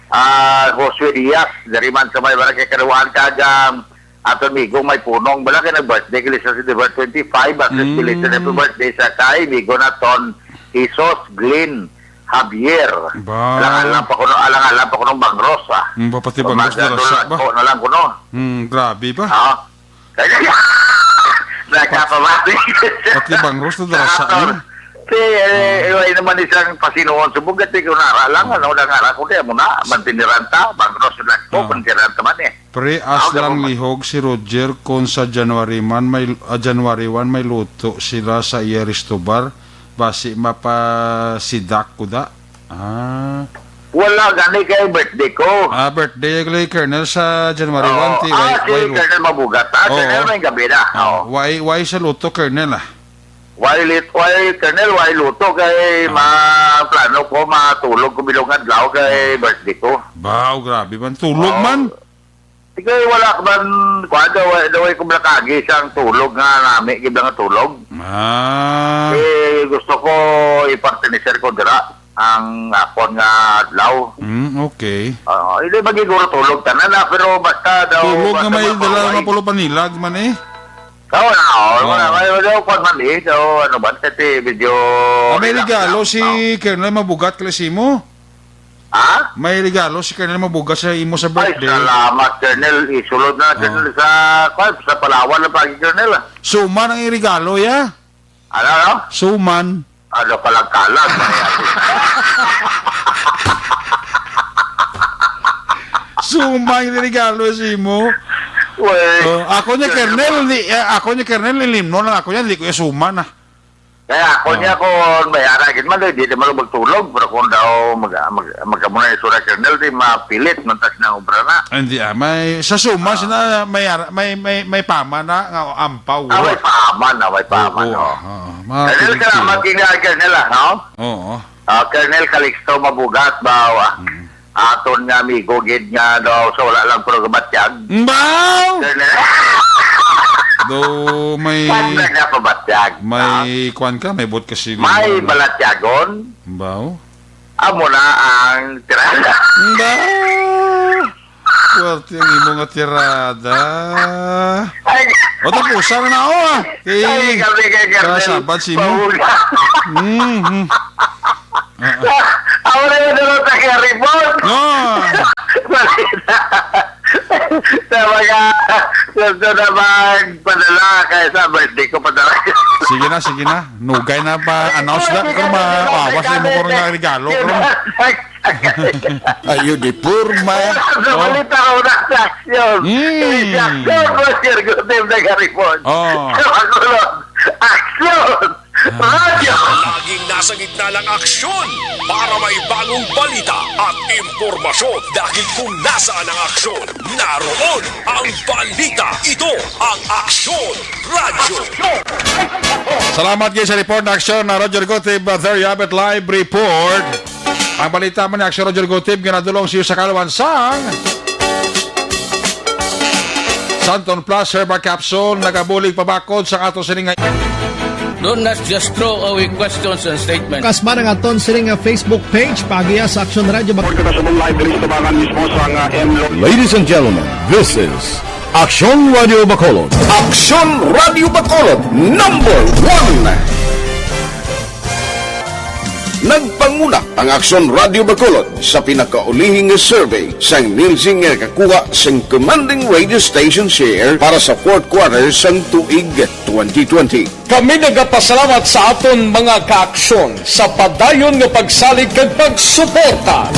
ah, Josue Diaz, dari man sa may barangay Kaduwaan, kag, ah, aton migo may punong, bala kay nag-birthday kay sa December twenty-five, at least Mm. belated happy birthday sa kay migo naton, Jesus Glenn Javier. Ba? Alang-alang pa kuno, alang-alang pa kuno bangros, ah. Mm, ba, pati bangros Magdadula dara sa ba? ko na lang kuno. Mm, grabe ba? Ah. Nagkapamati. Pati bangros na dara sa Aton. Yun. Si, eh, Ah. iway naman isang pasinuon. Subong gati ko nara lang, Ah. ano, lang ara ko, kaya mo na, mantiniranta, bangros na ko, Ah. mantiniranta man eh. Pre, as Ako lang mo- lihog si Roger kung sa January man may, ah, January one may luto sila sa iya resto bar, basi mapasidak ko da. Ah. Wala gani kay birthday ko. Ah, birthday ko ni Colonel sa January Oo. one, ti, Ah, why, si why, Colonel Mabugat. Ah, Oo. Colonel, may gabi na. Ah, Oo. why, why sa luto, Colonel, ah? Why lit-, why, Colonel, why luto? Kay Ah. ma-, plano ko, matulog ko bilog adlaw kay Ah. birthday ko. Baw, grabe man. Tulog Oo. man. Sige, wala ka man, kuwan, daw, daw, ay kumlakagi sang tulog nga nami, gid nga tulog. Ah. Eh, gusto ko i-partinisir ko dira ang akon nga adlaw. Mm, okay. Oo, hindi magiguro tulog tanan na, pero basta daw, Tulog nga basta may mapaway. dala nga pulo panilag man eh. Oo na, oo, Oo. wala, wala, wala, kuwan man eh. So, ano ba, kasi medyo Ah, may relax regalo lang, si oo. Colonel Mabugat kay simo? Ha? May regalo si Colonel Mabugat sa imo sa Ay, birthday. salamat, Colonel. Isulod na, Oh. Colonel, sa, kwan, sa Palawan na pagi, Colonel, ah. Suman ang iregalo, ya? Ano, ano? Suman. Ano, kalag-kalag. Suman ang regalo sa imo. Well, Oh, ako niya, Colonel, Colonel, di, eh, ako niya, Colonel, ilimnon lang ako niya, di ko yung suman, ah. Kaya ako Oh. niya, kung may ara gid man, di, di man magtulog, pero kung daw mag-, mag-, magkamuna yung sura, Colonel, di mapilit, mantas na obra na. Hindi, ah, may, sa suma, Ah. sina, may ara-, may, may, may pama na, nga ampaw, Ah, may wala. pama na, may pama Oo, na. ah, ah, mga Colonel, salamat Pilipino. King, ah, Colonel, ah, no? Oo. Ah, Colonel Calixto Mabugat ba, ah, Mm. aton nga amigo gid nga daw sa wala lang pero gabatyag. Mbaw! Colonel. Do may Saan na nga pabatyag, may ah? kwan ka, may bot ka siguro. May balatyagon? Mbaw? Amo na ang tirada. Mbaw! Swerte ang imo nga tirada. Ay, O, tapusan na na, oh, ah. Kay ay, kami kay Colonel Kasabat si mo. Paula. Mm, mm. Ah, ah. Ako na yung dalawa sa Harry Potter. No. Sa mga gusto na magpadala, kaya sa birthday ko padala. Sige na, sige na. Nugay na pa announce na. Kung maawas na mo ko nga regalo, kung Ayo di porma. Sa Oh. balita ko na sa aksyon. Mm. Sa aksyon, Boss Jergo, Tim na Garipon. Oh. Sa Bacolod, aksyon! Radyo! Laging nasa gitna ng aksyon para may bagong balita at impormasyon, dahil kung nasaan ang aksyon, naroon ang balita. Ito ang Aksyon Radyo. Salamat kayo sa report na aksyon na Roger Gotib, uh, there you have it, live report. Ang balita man ni Aksyon Roger Gutib nga nadulong siya sa kalawan sang Santon Plus Herbal Capsule, nagabulig pabakod sa ato sining nga Don't not just throw away questions and statements. Kasman ang aton sining nga Facebook page, pagiya sa Aksyon Radio Bak- Kita sa mong live diri sa tabangan mismo sa nga M Lo- Ladies and gentlemen, this is Aksyon Radio Bacolod. Aksyon Radio Bacolod, number one. Nagpanguna ang Aksyon Radio Bacolod sa pinakaulihing survey sang Nielsen nga nakakuha sang commanding radio station share para sa fourth quarter sang tuig twenty twenty. Kami nagapasalamat sa aton mga kaaksyon sa padayon nga pagsalig kag pagsuporta.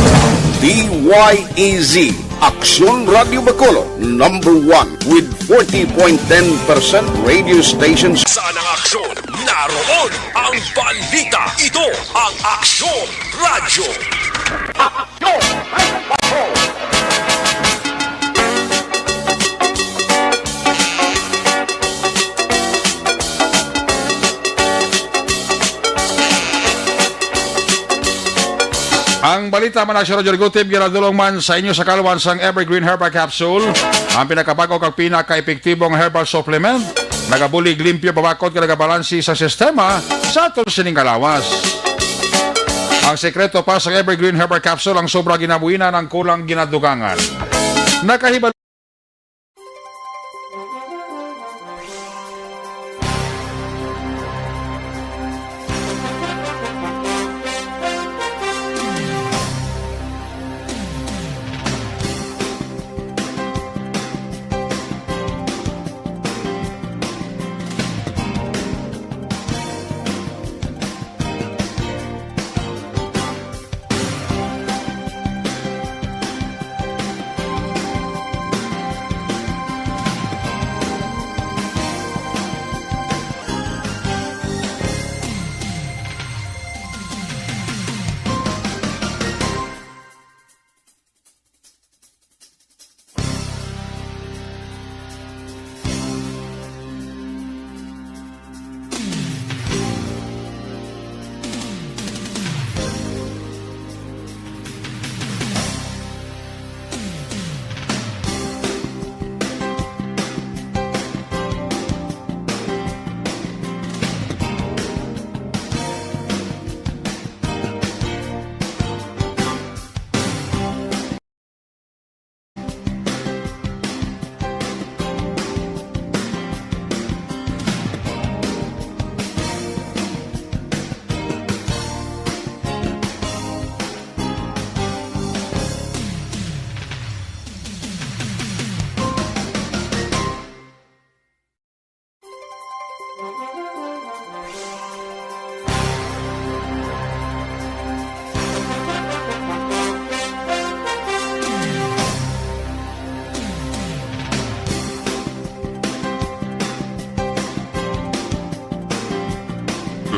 D Y E Z, Aksyon Radio Bacolod, number one with forty point ten percent radio stations. Saan ang aksyon? Naroon ang balita. Ito ang Aksyon Radyo. Ang balita man, Aksyon Radyo Gutib, ginadulong man sa inyo sa kalawan sang Evergreen Herbal Capsule. Ang pinakabag-o kag pinaka-epektibong herbal supplement, nagabulig limpyo, pabakod, kag nagabalansi sa sistema sa aton sining kalawas. Ang sekreto pa sa Evergreen Herbal Capsule ang sobra ginabuhinan, ang kulang ginadugangan. Nakahibal-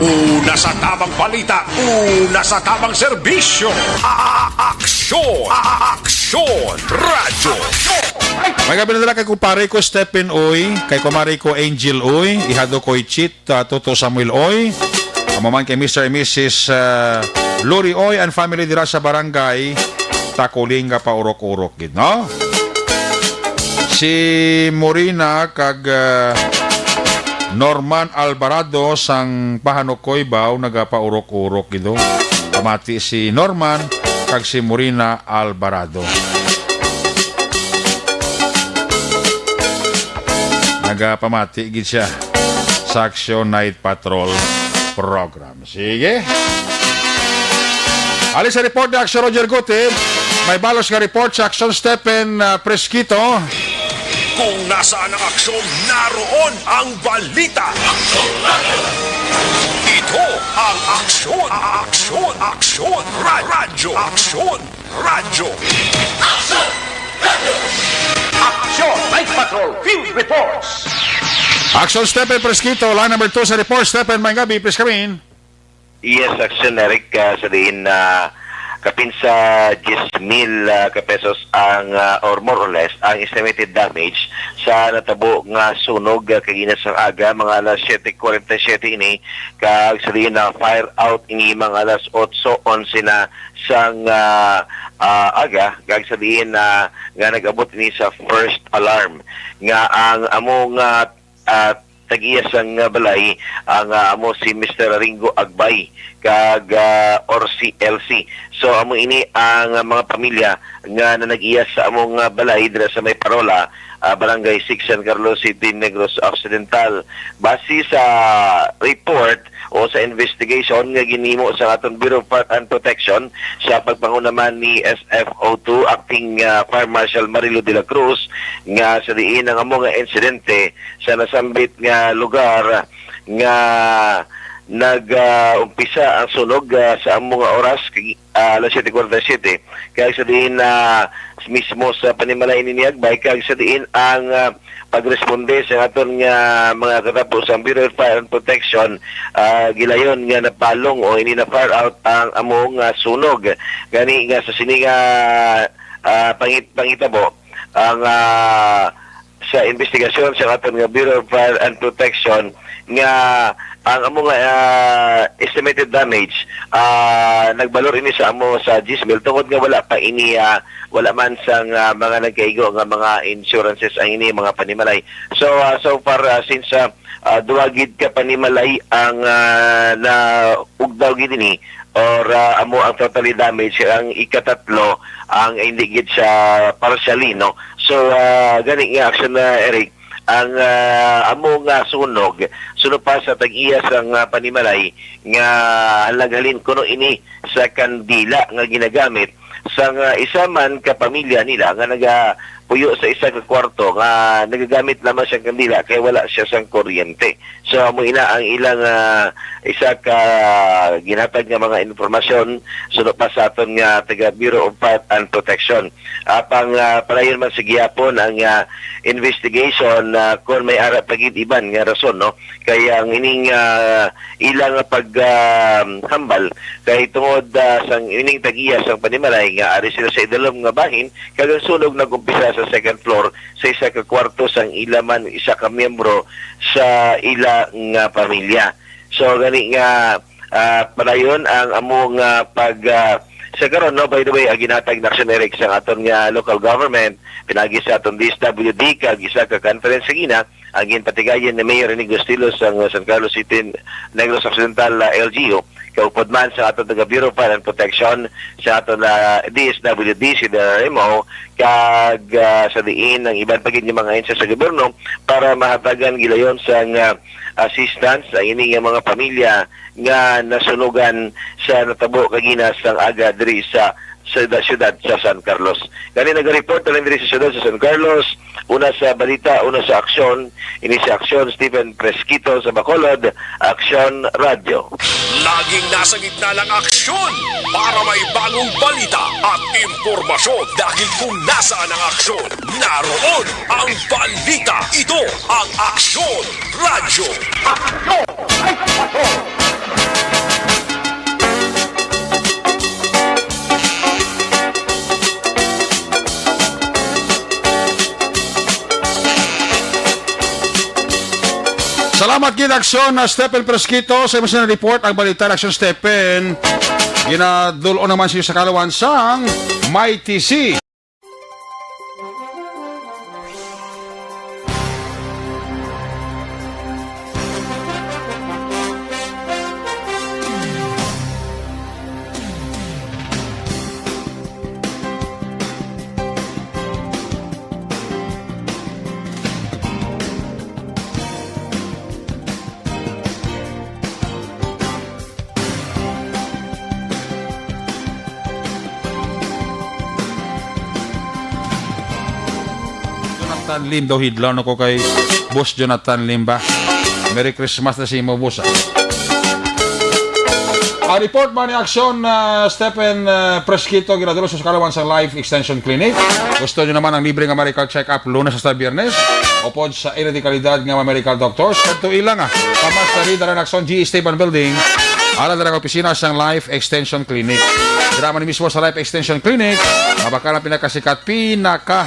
Una sa tamang balita, una sa tamang serbisyo. A-, a-, aksyon, a-, a-, aksyon, radyo. May gabi na dala kay kumpare ko, Stephen, uy, kay kumare ko, Angel, uy, ihado ko'y cheat, ah, Toto Samuel, uy. Amo man kay Mister and Missus, ah, Lori, uy, and family dira sa barangay Takuling nga paurok-urok gid, no? Si Morina kag, ah, Norman Alvarado sang Pahanok, Coibao, nagapaurok-urok gid, oh. Pamati si Norman kag si Morina Alvarado. Nagapamati gid siya sa Action Night Patrol program. Sige. Ali sa report ni Action Roger Gutib, may balos nga report sa Action Stephen, ah, Presquito. Kung nasaan ang aksyon, naroon ang balita. Ito ang Aksyon, Aksyon, Aksyon, Ra-, Radyo, Aksyon, Radyo. Action Night Patrol Field Reports. Action Stephen Presquito, line number two sa report. Stephen, may gabi, please come in. Yes, Action Eric, ah, sa diin na kapin sa diyes mil, ah, ka pesos ang, ah, or more or less, ang estimated damage sa natabo nga sunog, ah, kagina sang aga, mga alas siyete kwarenta y siyete ini, kag sa diin na fire out ini mga alas otso onse na sang, ah, ah, aga, kag sa diin na nga nag-abot ini sa first alarm nga ang amo nga, ah, tag-iya sang, ah, balay ang, ah, amo si Mister Ringo Agbay kag, ah, or si L C. So, amo ini ang, ah, mga pamilya nga nanag-iya sa among, ah, balay dira sa may Parola, ah, Barangay six, San Carlos City, Negros Occidental. Base sa report o sa investigation nga ginhimo sa aton Bureau of Fire and Protection sa pagpangunaman ni S F O two Acting, ah, Fire Marshal Marilo de la Cruz, nga sa diin ang amo nga insidente sa nasambit nga lugar nga nag, ah, umpisa ang sunog, ah, sa amo nga oras kag, ah, alas siyete kwarenta y siyete, kag sa diin na mismo sa panimalay ni Agbay, kag sa diin ang, ah, pagresponde sa aton nga mga katapo sa Bureau of Fire and Protection, ah, gilayon nga napalong o ini na fire out ang amo nga sunog. Gani nga sa sini nga, ah, pangit-, pangitabo, ang, ah, sa investigasyon sa aton nga Bureau of Fire and Protection nga ang amo nga, ah, estimated damage, ah, nagbalor ini sa amo sa diyes mil tungod nga wala pa ini, ah, wala man sang, ah, mga nagkaigo nga mga insurances ang ini mga panimalay. So, ah, so far, ah, since, ah, ah, duha gid ka panimalay ang, ah, naugdaw gid ini or, ah, amo ang totally damage, ang ikatatlo ang hindi gid siya partially, no? So, ah, gani nga action na, Eric, ang, ah, amo nga sunog, suno pa sa tag-iya sang, ah, panimalay nga halin kuno ini sa kandila nga ginagamit sang, ah, isa man ka pamilya nila nga nagapuyo sa isa ka kwarto nga nagagamit lamang siyang kandila kay wala siya sang kuryente. So, amo ina ang ilang, ah, isa ka ginhatag nga mga impormasyon suno pa sa aton nga taga Bureau of Fire and Protection. Apang, ah, padayon man sa gihapon ang, ah, investigation, ah, kon may ara pa gid iban nga rason, no? Kay ang ining, ah, ilang pag, ah, hambal kay tungod, ah, sang ining tag-iya sang panimalay nga ari sila sa idalom nga bahin, kag ang sunog nag-umpisa sa second floor sa isa ka kwarto sang ila man isa ka miyembro sa ila nga pamilya. So, gani nga, ah, padayon ang amo nga pag, ah, sa karon, no, by the way, ang ginhatag na action, Eric, sa aton nga local government, pinagi sa aton D S W D, kag isa ka conference sa gina, ang ginpatigayon ni Mayor Rene Gustilo sa San Carlos City, Negros Occidental, ah, L G U, kaupod man sa aton taga Bureau of Fire and Protection, sa aton, ah, D S W D, C D R M O, kag, ah, sa diin ang iban pa gid nga mga ahensya sa gobyerno para mahatagan gilayon sang, ah, assistance sa ini nga mga pamilya nga nasunugan sa natabo kagina sang aga diri sa, sa syudad sa San Carlos. Gani naga-report na lang diri sa syudad sa San Carlos, una sa balita, una sa aksyon, ini si Aksyon Stephen Fresquito sa Bacolod, Aksyon Radyo. Laging nasa gitna ng aksyon para may bagong balita at impormasyon, dahil kung nasaan ang aksyon, naroon ang balita. Ito ang Aksyon Radyo. Salamat gid, Aksyon, na Stephen Fresquito, sa imo sina report ang balita, Aksyon Stephen. Ginadul-on naman siya sa kalawan sang Mighty C. Jonathan Lim daw, hidlaw na ko kay Boss Jonathan Lim ba. Merry Christmas na sa imo, boss, ah. Ang report man ni Aksyon, ah, Stephen, ah, Fresquito, ginadul-on sa kalawan sa Life Extension Clinic. Gusto nyo naman ang libre nga medical check-up, Lunes hasta Biyernes? Upod sa ila di kalidad nga mga medical doctors, kadto ila nga. Pamas na rin, Aksyon, G E Esteban Building, Ara dira ang opisina sang Life Extension Clinic. Dira man mismo sa Life Extention Clinic, mabakal ang pinakasikat, pinaka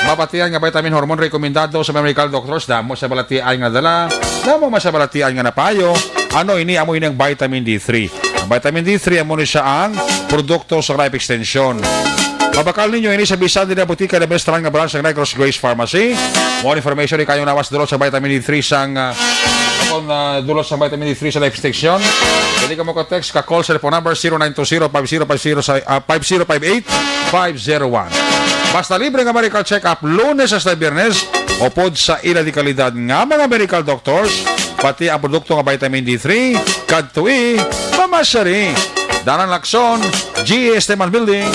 mabatian nga vitamin hormone rekomendado sa mga medical doctors. Damo sa balatian nga dala, damo man sa balatian nga napayo. Ano ini? Amo ini ang vitamin D three. Ang vitamin D three, amo ni siya ang produkto sa Life Extension. Mabakal ninyo ini sa bisan din ang butika na best nga branch ng Negros Grace Pharmacy. More information, ikayo nawas dulot sa vitamin D three sang, ah, akon, ah, dulot sa vitamin D three sa Life Extension. Pwede ka mo ka-text, ka-call sa phone number zero nine two zero five zero five zero sa, ah, five zero five eight five zero one. Basta libre nga medical check-up Lunes hasta Biyernes, upod sa ila di kalidad nga mga medical doctors, pati ang produkto nga vitamin D three, kadtoi, pamasyari. Danan Lacson, G S Teman Building,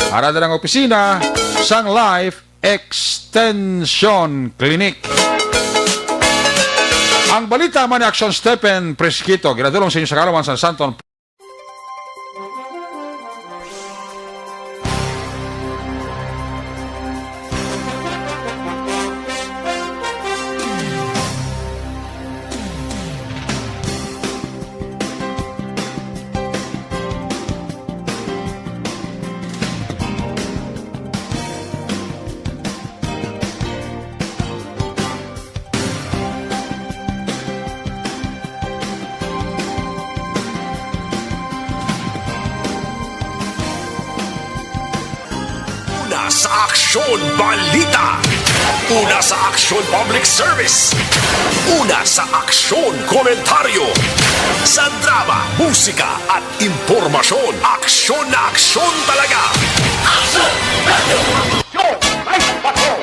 ara dira ang opisina sang Life Extension Clinic. Ang balita man ni Action Stephen Presquito, ginadulong sa inyo sa Kalawan sa Santon. Una sa Aksyon Balita. Una sa Aksyon Public Service. Una sa Aksyon Komentaryo. Sa drama, musika at impormasyon. Aksyon na aksyon talaga. Aksyon! Aksyon! Ay, patrol!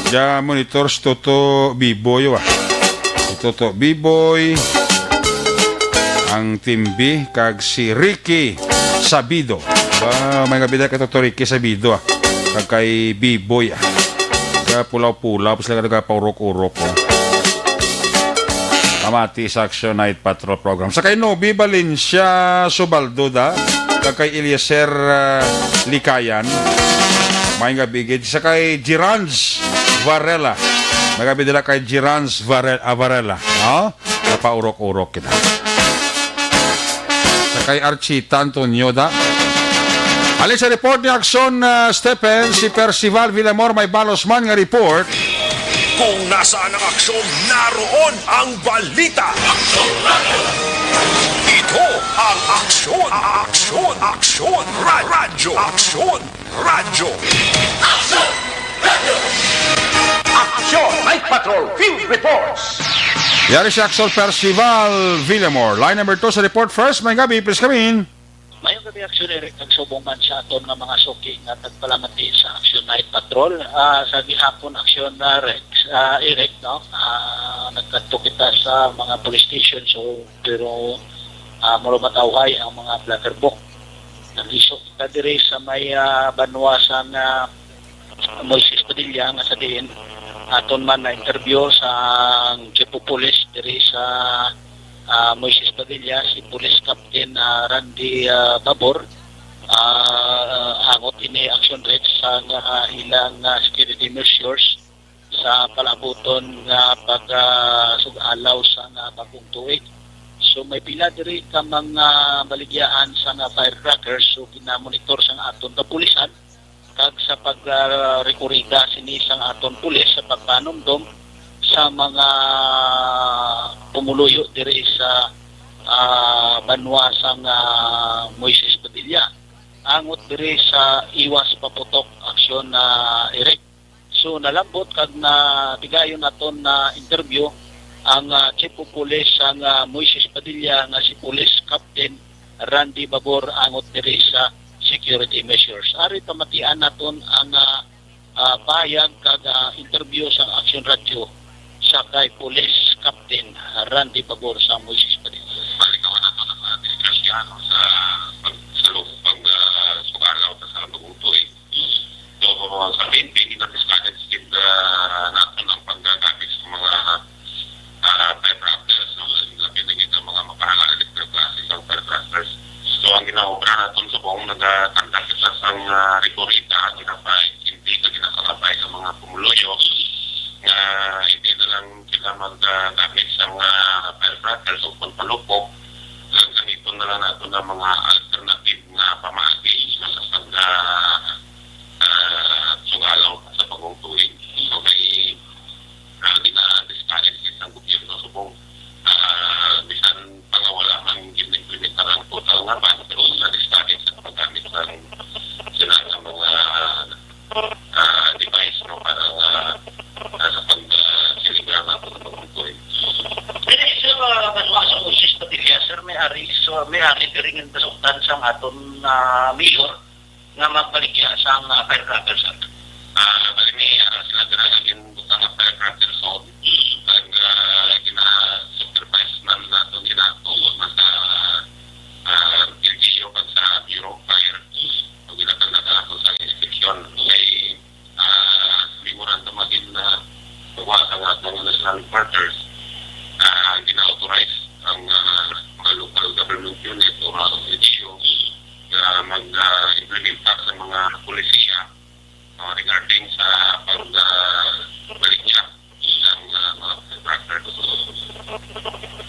Diya monitor si Toto Biboy, wa? Si Toto Biboy, ang Team B, kag si Ricky Sabido. Ba, may nga bida kay Toto Ricky Sabido, ah. Kag kay Biboy, ah. Kaya pulaw-pulaw, pa sila nagapaurok-urok, oh. Pamati sa Action Night Patrol Program. Sa kay Nobi Valencia Subaldo, da, kag kay Eliezer, ah, Likayan. May nga bigid. Sa kay Giranz Varela. May nga bigid nila kay Giranz Varel-, ah, Varela. No? Napaurok-urok kita. Sa kay Archie Tanto Nyoda. Halin sa report ni Aksyon, ah, Stephen, si Percival Villamor may balos man nga report. Kung nasaan ang aksyon, naroon ang balita. Ito ang Aksyon, Aksyon, Aksyon, Ra-, Radyo, Aksyon, Radyo. Aksyon Night Patrol Field Reports. Yari si Aksyon Percival Villamor. Line number two sa report first. May gabi, please come in. Mayong gabi, Aksyon Eric, kag subong man sa aton nga mga suki nga nagpalamati sa Aksyon Night Patrol. Ah, sa gihapon, Aksyon, ah, Rex, ah, Eric, no? Ah, nagkadto kita sa mga police station, so, pero, ah, mura matawhay ang mga blackerbook. Naglisod kita diri sa may, ah, banwa sa, ah, Moises Padilla nga sa diin aton man na-interview sa Chief of Police diri sa, ah, Moises Padilla, si Police Captain, ah, Randy, ah, Babor. Ah, hangot ini, Aksyon Rex, sa nga, ah, ilang, ah, security measures sa palabuton nga pag, ah, sug-alaw sa nga bagong tuig. So, may pila diri ka mga baligyaan sa nga firecrackers, so ginamonitor sa nga aton kapulisan. Kag sa pag, ah, rekorida sini sang aton pulis sa pagpanumdom sa mga pumuluyo diri sa, ah, banwa sang, ah, Moises Padilla, angot diri sa Iwas Paputok Aksyon, ah, Eric. So, nalambot kag natigayon naton na interview ang, ah, Chief of Police sang, ah, Moises Padilla nga si Police Captain Randy Babor angot diri sa security measures. Ari pamatian naton ang, ah, ah, pahayag kag, ah, interview sang Aksyon Radyo sa kay Police Captain Randy Babor sa Moises Padilla. Balikan nato ang, ah, disgrasya, no, sa pag-, sa lu-, pag, ah, sugalaw sa Salugutoy. So, sa P N P, gina-discourage gid, ah, naton ang paggamit sa mga, ah, firecrackers, no? Labi na gid ang mga makahangalan dito klase sang firecrackers. So, ang ginaobra naton subong nagakandak kita sang, ah, rekorida, ginapay, hindi ka ginapangabay ang mga pumuluyo. paggamit sa mga firecrackers o pagpalupok, ang gamiton na lang nato ng mga alternative nga pamaagi sa pag, ah, ah, sugalaw sa bagong tuig. So, may, ah, gina-discourage ang gobyerno subong, ah, bisan pa nga wala man gin-implementar ang total nga ban, pero na-discourage ang paggamit ng sila nga mga, ah, device, no, para nga, ah, sa pag, ah, siligang nato sa pagungkoy. Dili, sir, ah, Manuel, sa Moises Padilla, sir, may ari, so, may ari diri nga nasugdan sang aton, ah, mayor nga magbaligya sang, ah, firecrackers, sir. Ah, bali, may, ah, sila dira nga ginbutang nga firecrackers, so, pag, ah, gina-supervise man nato, ginatuon man sa, ah, L G U kag sa Bureau of Fire. So, ginatag-, ginatag-, sa inspection. May ah, memorandum nga gin-, ah, gawa sa nga mga national quarters, ah, gina-authorize ang, ah, mga local government unit o mga L G U na mag, ah, implementa sa mga polisiya o regarding sa pag, ah, balikya ng, ah, mga contractors.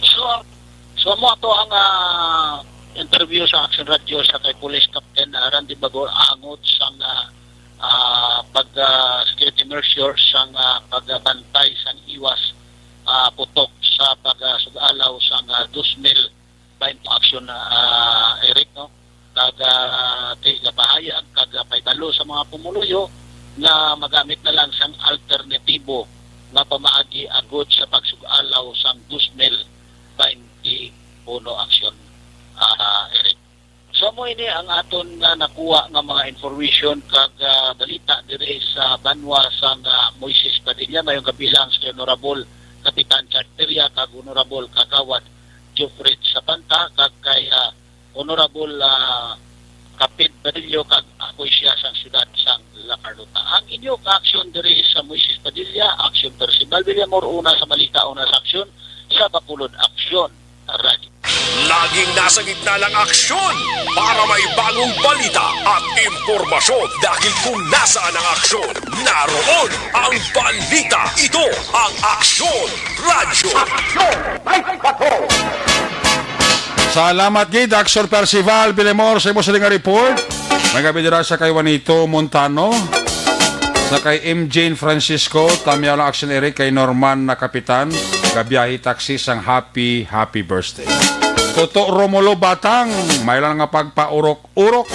So, so mo ato ang, ah, interview sa Action Radio sa kay Police Captain, ah, Randy Bagor, angot sang, ah, ah, pag, ah, security measures sang, ah, pagbantay sang iwas, ah, putok sa pag, ah, sug-alaw sang, ah, dos mil baynte aksyon, ah, Eric, no? Kag, ah, ti-, gapahayag kag, ah, pahibalo sa mga pumuluyo nga magamit na lang sang alternatibo nga pamaagi agod sa pagsug-alaw sang dos mil baynte uno aksyon, ah, Eric. So, amo ini ang aton nga nakuha nga mga information kag, ah, balita diri sa banwa sang, ah, Moises Padilla. Mayong gabi lang sa Honorable Kapitan Charteria kag Honorable Kagawad Jofred Sapanta kag kay, ah, Honorable, ah, Kapid Badillo kag ako siya sang siyudad sang La Carlota. Ang inyo ka-aksyon diri sa Moises Padilla, Aksyon Percival Villamor, una sa balita, una sa aksyon, sa Bacolod Aksyon Radio. Laging nasa gitna ng aksyon para may bagong balita at impormasyon, dahil kung nasaan ang aksyon, naroon ang balita. Ito ang Aksyon Radyo. Salamat gid, Aksyon Percival Villamor, sa imo sini nga report. May gabi dira sa kay Juanito Montano, sa kay M Jane Francisco, Tamyaw lang Aksyon Eric, kay Norman na Kapitan, gabiyahe taxi sang happy, happy birthday. Toto Romulo Batang, may lang nga pagpaurok-urok.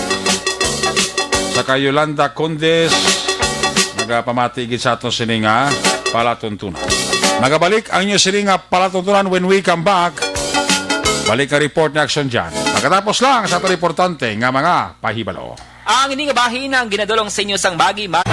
Sa kay Yolanda Condes, nagapamati gid sa aton sini nga palatuntunan. Nagabalik ang inyo sini nga palatuntunan when we come back. Balik ang report ni Aksyon Jan. Pagkatapos lang sa aton importante nga mga pahibalo. Ang ini nga bahin ang ginadulong sa inyo sang Bagi Ma-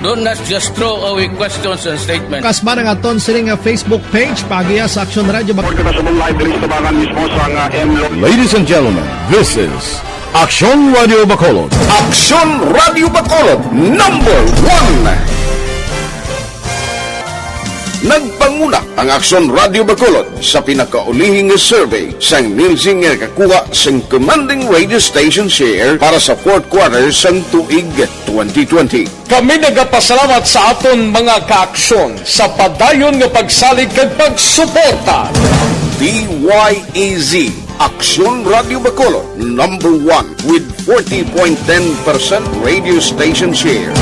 Don't not just throw away questions and statements. Kasma ang aton sini nga Facebook page, paagiha sa Aksyon Radyo Bacolod. Kita sa live diri sa tabangan mismo sa nga M Lo- Ladies and gentlemen, this is Aksyon Radyo Bacolod. Aksyon Radyo Bacolod, number one. Nagpanguna ang Aksyon Radyo Bacolod sa pinakaulihing survey sang Nielsen nga nakakuha sang commanding radio station share para sa fourth quarter sang tuig twenty twenty. Kami nagapasalamat sa aton mga kaaksyon sa padayon nga pagsalig kag pagsuporta. D Y E Z, Aksyon Radyo Bacolod, number one with forty point ten percent radio station share.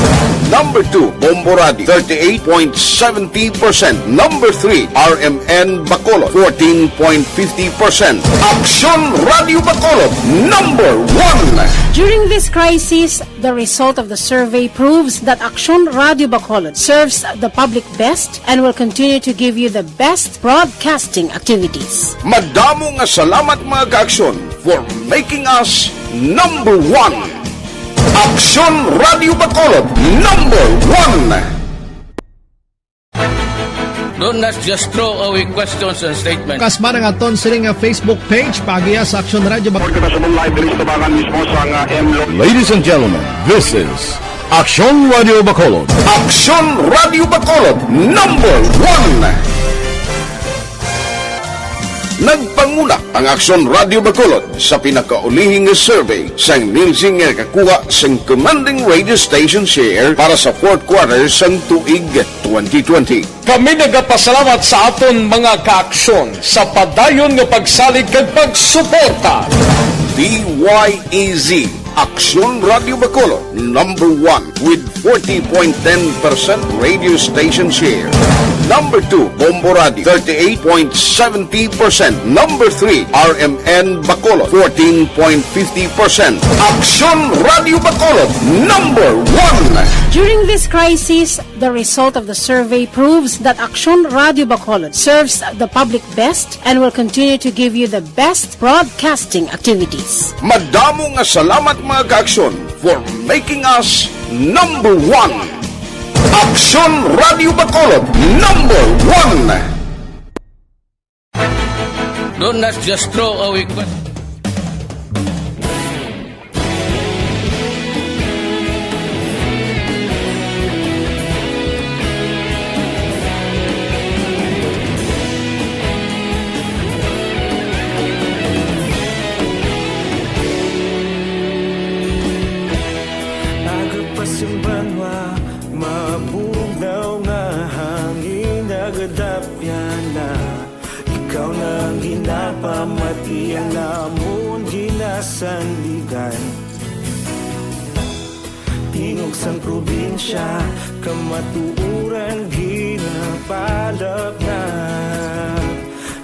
Number two, Bombo Radio, thirty-eight point seventy percent. Number three, R M N Bacolod, fourteen point fifty percent. Aksyon Radyo Bacolod, number one. During this crisis, the result of the survey proves that Aksyon Radyo Bacolod serves the public best and will continue to give you the best broadcasting activities. Madamo nga salamat, mga kaaksyon, for making us number one. Aksyon Radyo Bacolod, number one. Don't not just throw away questions and statements. Kasma ang aton sini nga Facebook page, paagiha sa Aksyon Radyo Bacolod. Kita sa live diri sa tabangan mismo sa nga M Lo- Ladies and gentlemen, this is Aksyon Radyo Bacolod. Aksyon Radyo Bacolod, number one. Nag- Panguna ang Aksyon Radyo Bacolod sa pinakaulihing nga survey sang Nielsen nga nakakuha sang commanding radio station share para sa fourth quarter sang tuig twenty twenty. Kami nagapasalamat sa aton mga kaaksyon sa padayon nga pagsalig kag pagsuporta. D Y E Z, Aksyon Radyo Bacolod, number one with forty point ten percent radio station share. Number two, Bombo Radio, thirty-eight point seventy percent. Number three, R M N Bacolod, fourteen point fifty percent. Aksyon Radyo Bacolod, number one. During this crisis, the result of the survey proves that Aksyon Radyo Bacolod serves the public best and will continue to give you the best broadcasting activities. Madamo nga salamat, mga kaaksyon, for making us number one. Aksyon Radyo Bacolod, number one. Do not just throw away questions. Aga pa sa banwa, mabugnaw nga hangin, nagadapya na. Ikaw na ang ginapamati, ang amon ginasandigan. Tingog sang probinsya, kamatuoran ginapalapnag.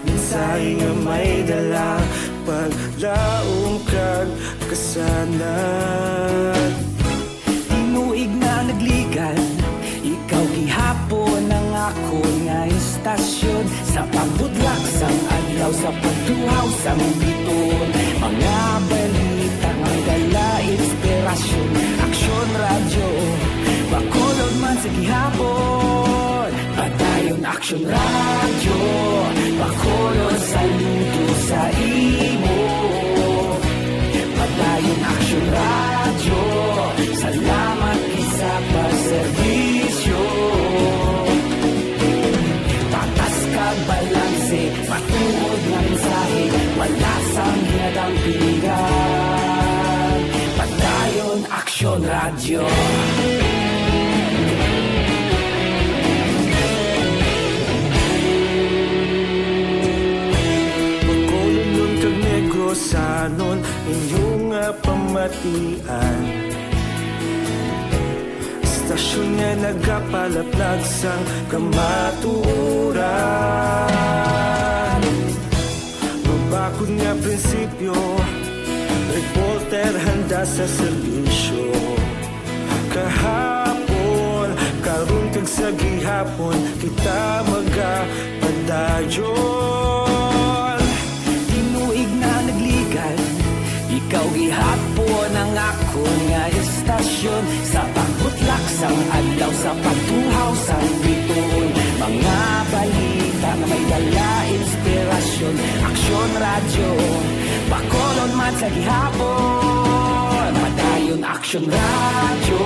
Mensahe nga may dala, paglaom kag kasanag. Tinuig na nagligan, ikaw gihapon ang akon nga istasyon. Sa pagbudlak sang adlaw, sa pagtuhaw sang biton, mga balita nga dala inspirasyon. Aksyon Radyo Bacolod man sa gihapon. Padayon Aksyon Radyo Bacolod, saludo sa imo. Padayon Aksyon Radyo, salamat gid sa pagserbisyo. Patas kag balanse, matuod nga mensahe, wala sang ginadampigan. Padayon Aksyon Radyo. Bacolodnon kag Negrosanon, inyo nga pamatian. Istasyon nga nagapalaplag sang kamatuoran. Mabakod nga prinsipyo, reporter handa sa serbisyo. Kahapon, karon kag sa gihapon, kita magapadayon. Tinuig na nagligan, ikaw gihapon ang akon nga istasyon. Sa pagbutlak sang adlaw, sa pagtuhaw sang biton, mga balita nga may dala inspirasyon. Aksyon Radyo, Bacolod man sa gihapon. Padayon Aksyon Radyo,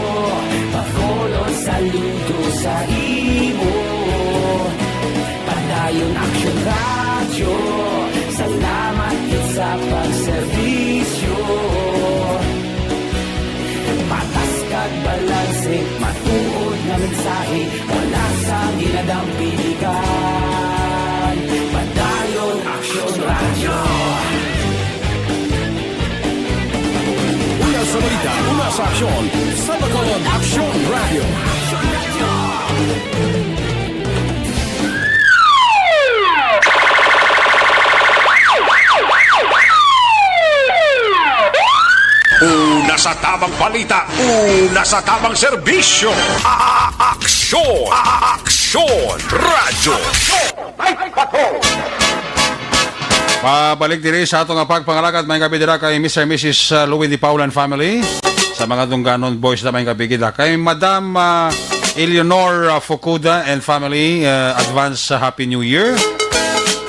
Bacolod, saludo sa imo. Padayon Aksyon Radyo, salamat gid sa pagserbisyo. Patas kag balanse, matuod nga mensahe, wala sang ginadampigan. Padayon Aksyon Radyo. Una sa balita, una sa aksyon, sa Bacolod Aksyon Radyo. Una sa tabang balita, una sa tabang serbisyo. A-, a-, aksyon, a-, a-, aksyon, radyo. Aksyon, ay, ay, patrol. Pabalik diri sa ato nga pagpangalagad, may gabi dira kay Mister and Missus, uh, Louie Di Paula and family. Sa mga dungganon, boys na may gabi gid, ha. Kay Madam, uh, Eleanor, uh, Fukuda and family, uh, advance, uh, Happy New Year.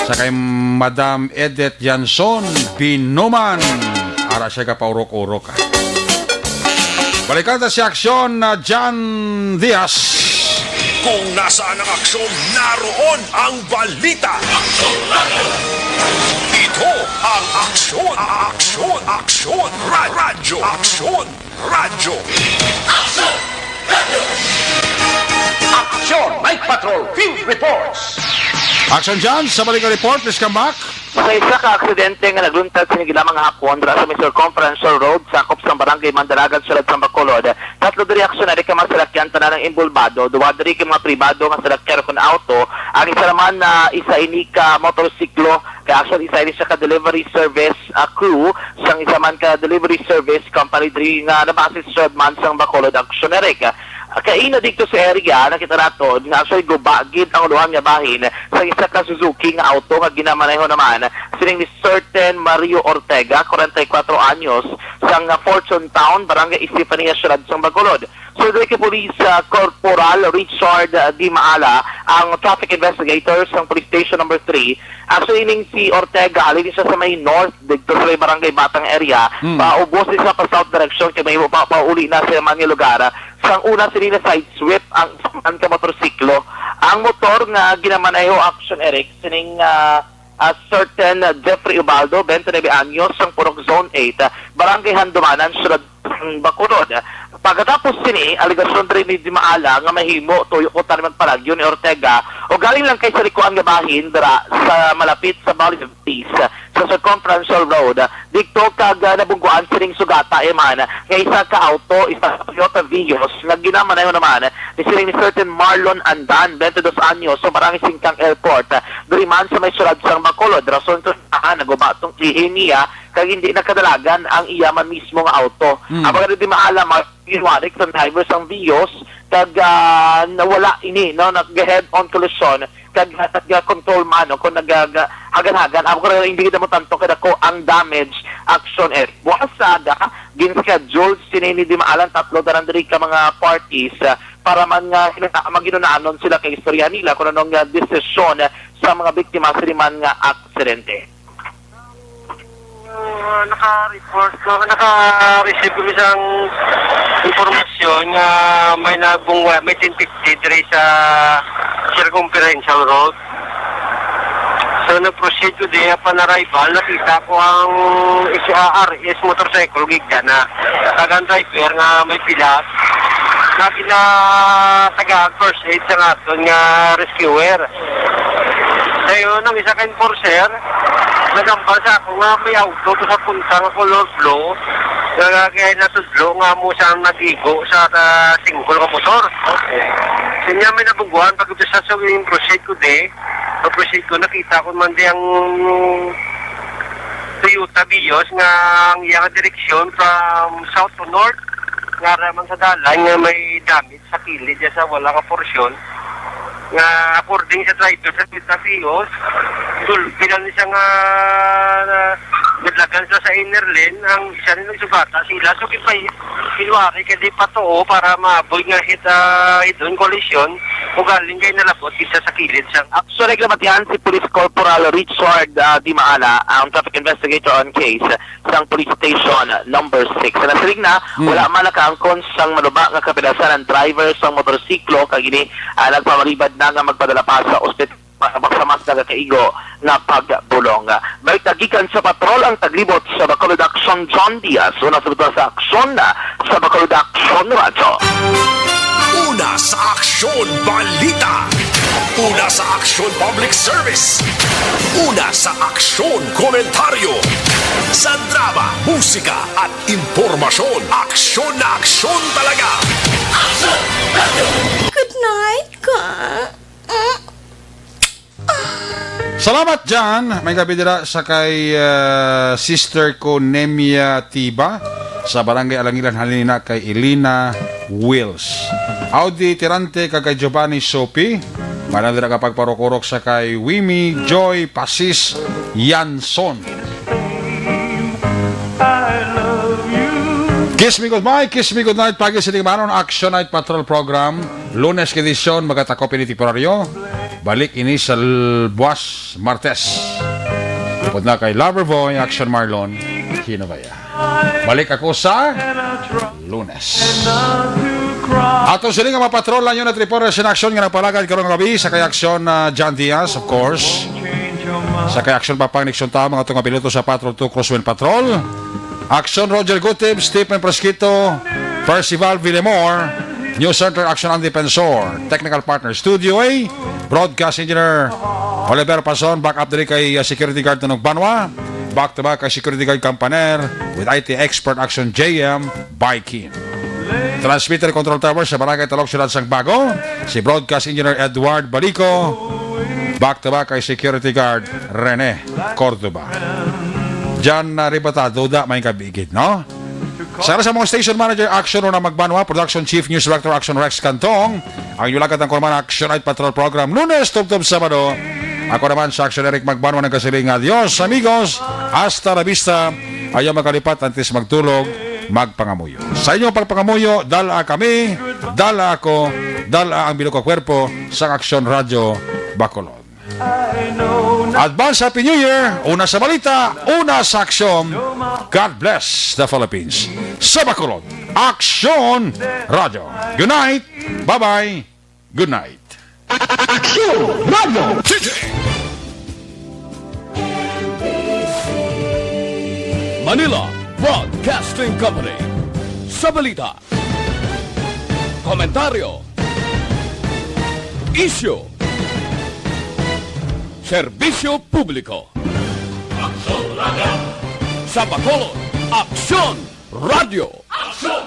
Sa kay Madam Edith Janson Binuman, ara siya kapaurok-urok, ah. Balikan ta si Aksyon na John Diaz. Kung nasaan ang aksyon, naroon ang balita. Aksyon Radyo. Dito Ang aksyon, aksyon, aksyon, ra- radyo, aksyon, radyo. Action Night Patrol Field Reports. Action dyan, sa balik nga report, please come back. Sa isa ka aksidente nga nagluntad sini gid lamang nga hapon dira sa may Circumferential Road, sakop sang Barangay Mandalagan, siyudad sang Bacolod, tatlo diri aksyon na di ka mga salakyan, tanan ang inbolbado, duha diri ka mga pribado nga salakyan kon auto, ang isa naman na isa ini ka motorsiklo, kay actually isa ini siya ka delivery service, ah, crew sang isa man ka delivery service company diri nga nabase sa siyudad man sang Bacolod, aksyon na rin. Kaina dito sa area, nakita naton nga actually guba gid ang uluhan nga bahin sa isa ka Suzuki nga auto nga ginamaneho naman sining ni certain Mario Ortega, forty-four anyos, sang Fortune Town, Barangay Estefania, siyudad sang Bacolod. So, diri kay Police, ah, Corporal Richard, ah, Di Maala, ang traffic investigator sang Police Station Number Three. Actually, ining si Ortega, halin siya sa may north, dito sa may Barangay Batang area. Hmm. Paubos siya pa south direction, kay may pa, pauli na sa mga lugar. Sang una, sini na side sweep ang, ang ka motorsiklo. Ang motor nga ginamaneho, action, Eric, sining, ah, ah, certain Jeffrey Ubaldo, twenty-nine anyos, sang Purok Zone eight, ah, Barangay Handumanan, Siyudad sang Bacolod. Pagkatapos sini, alegasyon diri ni Di Maala nga mahimo tuyo ko tanan magpalagyo ni Ortega o galing lang kay sa likuan nga bahin dira sa malapit sa Valley of Peace, sa Circumferential Road. Dito kag, ah, nabungguan sining sugata, eh, man, nga isa ka auto, isa ka Toyota Vios, nga ginamaneho naman ni sining ni certain Marlon Andan, twenty-dos anyos, sa Barangay Singkang Airport, ah, diri man sa may siyudad sang Bacolod. Rason ko na, naguba tong ihi niya, kag hindi nakadalagan ang iya man mismo nga auto. Hmm. Ang mga di maalam, mga ginwarik sa driver sang Vios, kag, ah, nawala ini, no, nag-head-on collision, kag, ah, nag-control man, no, kung nag-, ah, hagan-hagan. Amo ko na hindi kita mo tanto kadako ang damage, action, eh. Bukas sa aga, gin-schedule sini ni di maalam tatlo tanan diri ka mga parties, ah, para man nga hinuna-, maghinahunanon sila kay istorya nila kung anong, ah, desisyon sa mga biktima sa man nga aksidente. Ah, naka-report ko, naka-receive kami sang impormasyon nga may nabungwa, may ten fifty diri sa Circumferential Road. So, nag-proceed ko di, upon arrival, nakita ko ang H R S motorcycle, gigda na. Tagang driver nga may pilat. Nga ginatagaan first aid sa aton nga rescuer. Dayon, ang isa ka enforcer, nagambal sa ako nga may auto to sa punta nga color blue, nga kaya natudlo nga mo siya ang nag-igo sa, ah, single nga motor. Sinya may nabungguan, pag ito sa swimming proceed ko di, pag proceed ko, nakita ko man di ang Toyota Vios nga ang iyang direksyon from south to north, nga raman sa dalan nga may damage sa kilid niya sa wala nga porsyon, nga according sa driver sa Quinta Fios, dul-, bilang ni siya nga, ah, naglagan sila sa inner lane, ang isa nila nagsugata sila. So, kipay, kinwari kay di pa tuo para maaboy nga hit, ah, hit-on collision, o galing kay nalabot isa sa kilid sang. Actually, nabatian si Police Corporal Richard, ah, Dimaala, ang traffic investigator on case sang Police Station Number Six. Sa nasiling na, Hmm. wala man nakaangkon sang maluba nga kapilasan ang driver sang motorsiklo, kag ini, ah, nagpamalibad na nga magpadala pa sa ospital para sa mas nagakaigo nga pagbulong. Balik na gikan sa patrol ang taglibot sa Bacolod Action, John Diaz. Una sa buta sa aksyon na sa Bacolod Action Radyo. Una sa aksyon, balita. Una sa aksyon, public service. Una sa aksyon, komentaryo. Sa drama, musika, at impormasyon, aksyon na aksyon talaga. Good night, ka. Salamat, Jan. May gabi dira sa kay, ah, sister ko, Nemia Tiba, sa Barangay Alangilan, halin na kay Elena Wills. Audi Tirante kag kay Giovanni Sopi. Manang dira ka pagparukurok sa kay Wimi Joy Pasis Yanson. Kiss Me Goodbye, Kiss Me Goodnight, pagi sa Tingmanon, Action Night Patrol Program. Lunes ka edisyon, magatakop ini temporaryo. Balik ini sa l-, buwas, Martes. Upod na kay Lover Boy, Action Marlon, Hinabaya. Balik ako sa Lunes. Ato sila nga mapatrol lang yun at reporter in action nga nagpalagad karong gabi sa kay aksyon na John Diaz, of course. Sa kay Action Papang Nixon Tao, mga tunga piloto sa Patrol two Crosswind Patrol. Action Roger Gutib, Stephen Presquito, Percival Villamor, New Center Action Andy Pensor, Technical Partner Studio A, Broadcast Engineer Oliver Pason, back up diri kay uh, Security Guard Tunog Banwa, back to back kay Security Guard Campaner, with I T Expert Action J M Baikin. Transmitter Control Tower sa Barangay Talok, Siyudad sang Bago, si Broadcast Engineer Edward Balico, back to back kay Security Guard Rene Cordoba. Diyan na ribata, duda, may kabigid, no? Sa sa mga station manager, Action Rona Magbanwa, production chief, news director, Action Rex Cantong, ang inyong lakat ang kurman, Action Night Patrol Program, Lunes, tubtob Sabado. Ako naman sa Action Eric Magbanwa, nagkasiling nga, "Adios, amigos, hasta la vista." Ayaw magkalipat, antes magtulog, magpangamuyo. Sa inyong pagpangamuyo, dala kami, dala ako, dala ang bilog ka kwerpo sa Action Radio Bacolod. Advance Happy New Year! Una sa balita, una sa aksyon. God bless the Philippines. Sa Bacolod, Aksyon Radio. Good night! Bye-bye! Good night! Aksyon Radio! Manila Broadcasting Company. Sa balita, komentaryo, isyu, serbisyo publiko. Aksyon Radio. Sa Bacolod, Aksyon Radio. Aksyon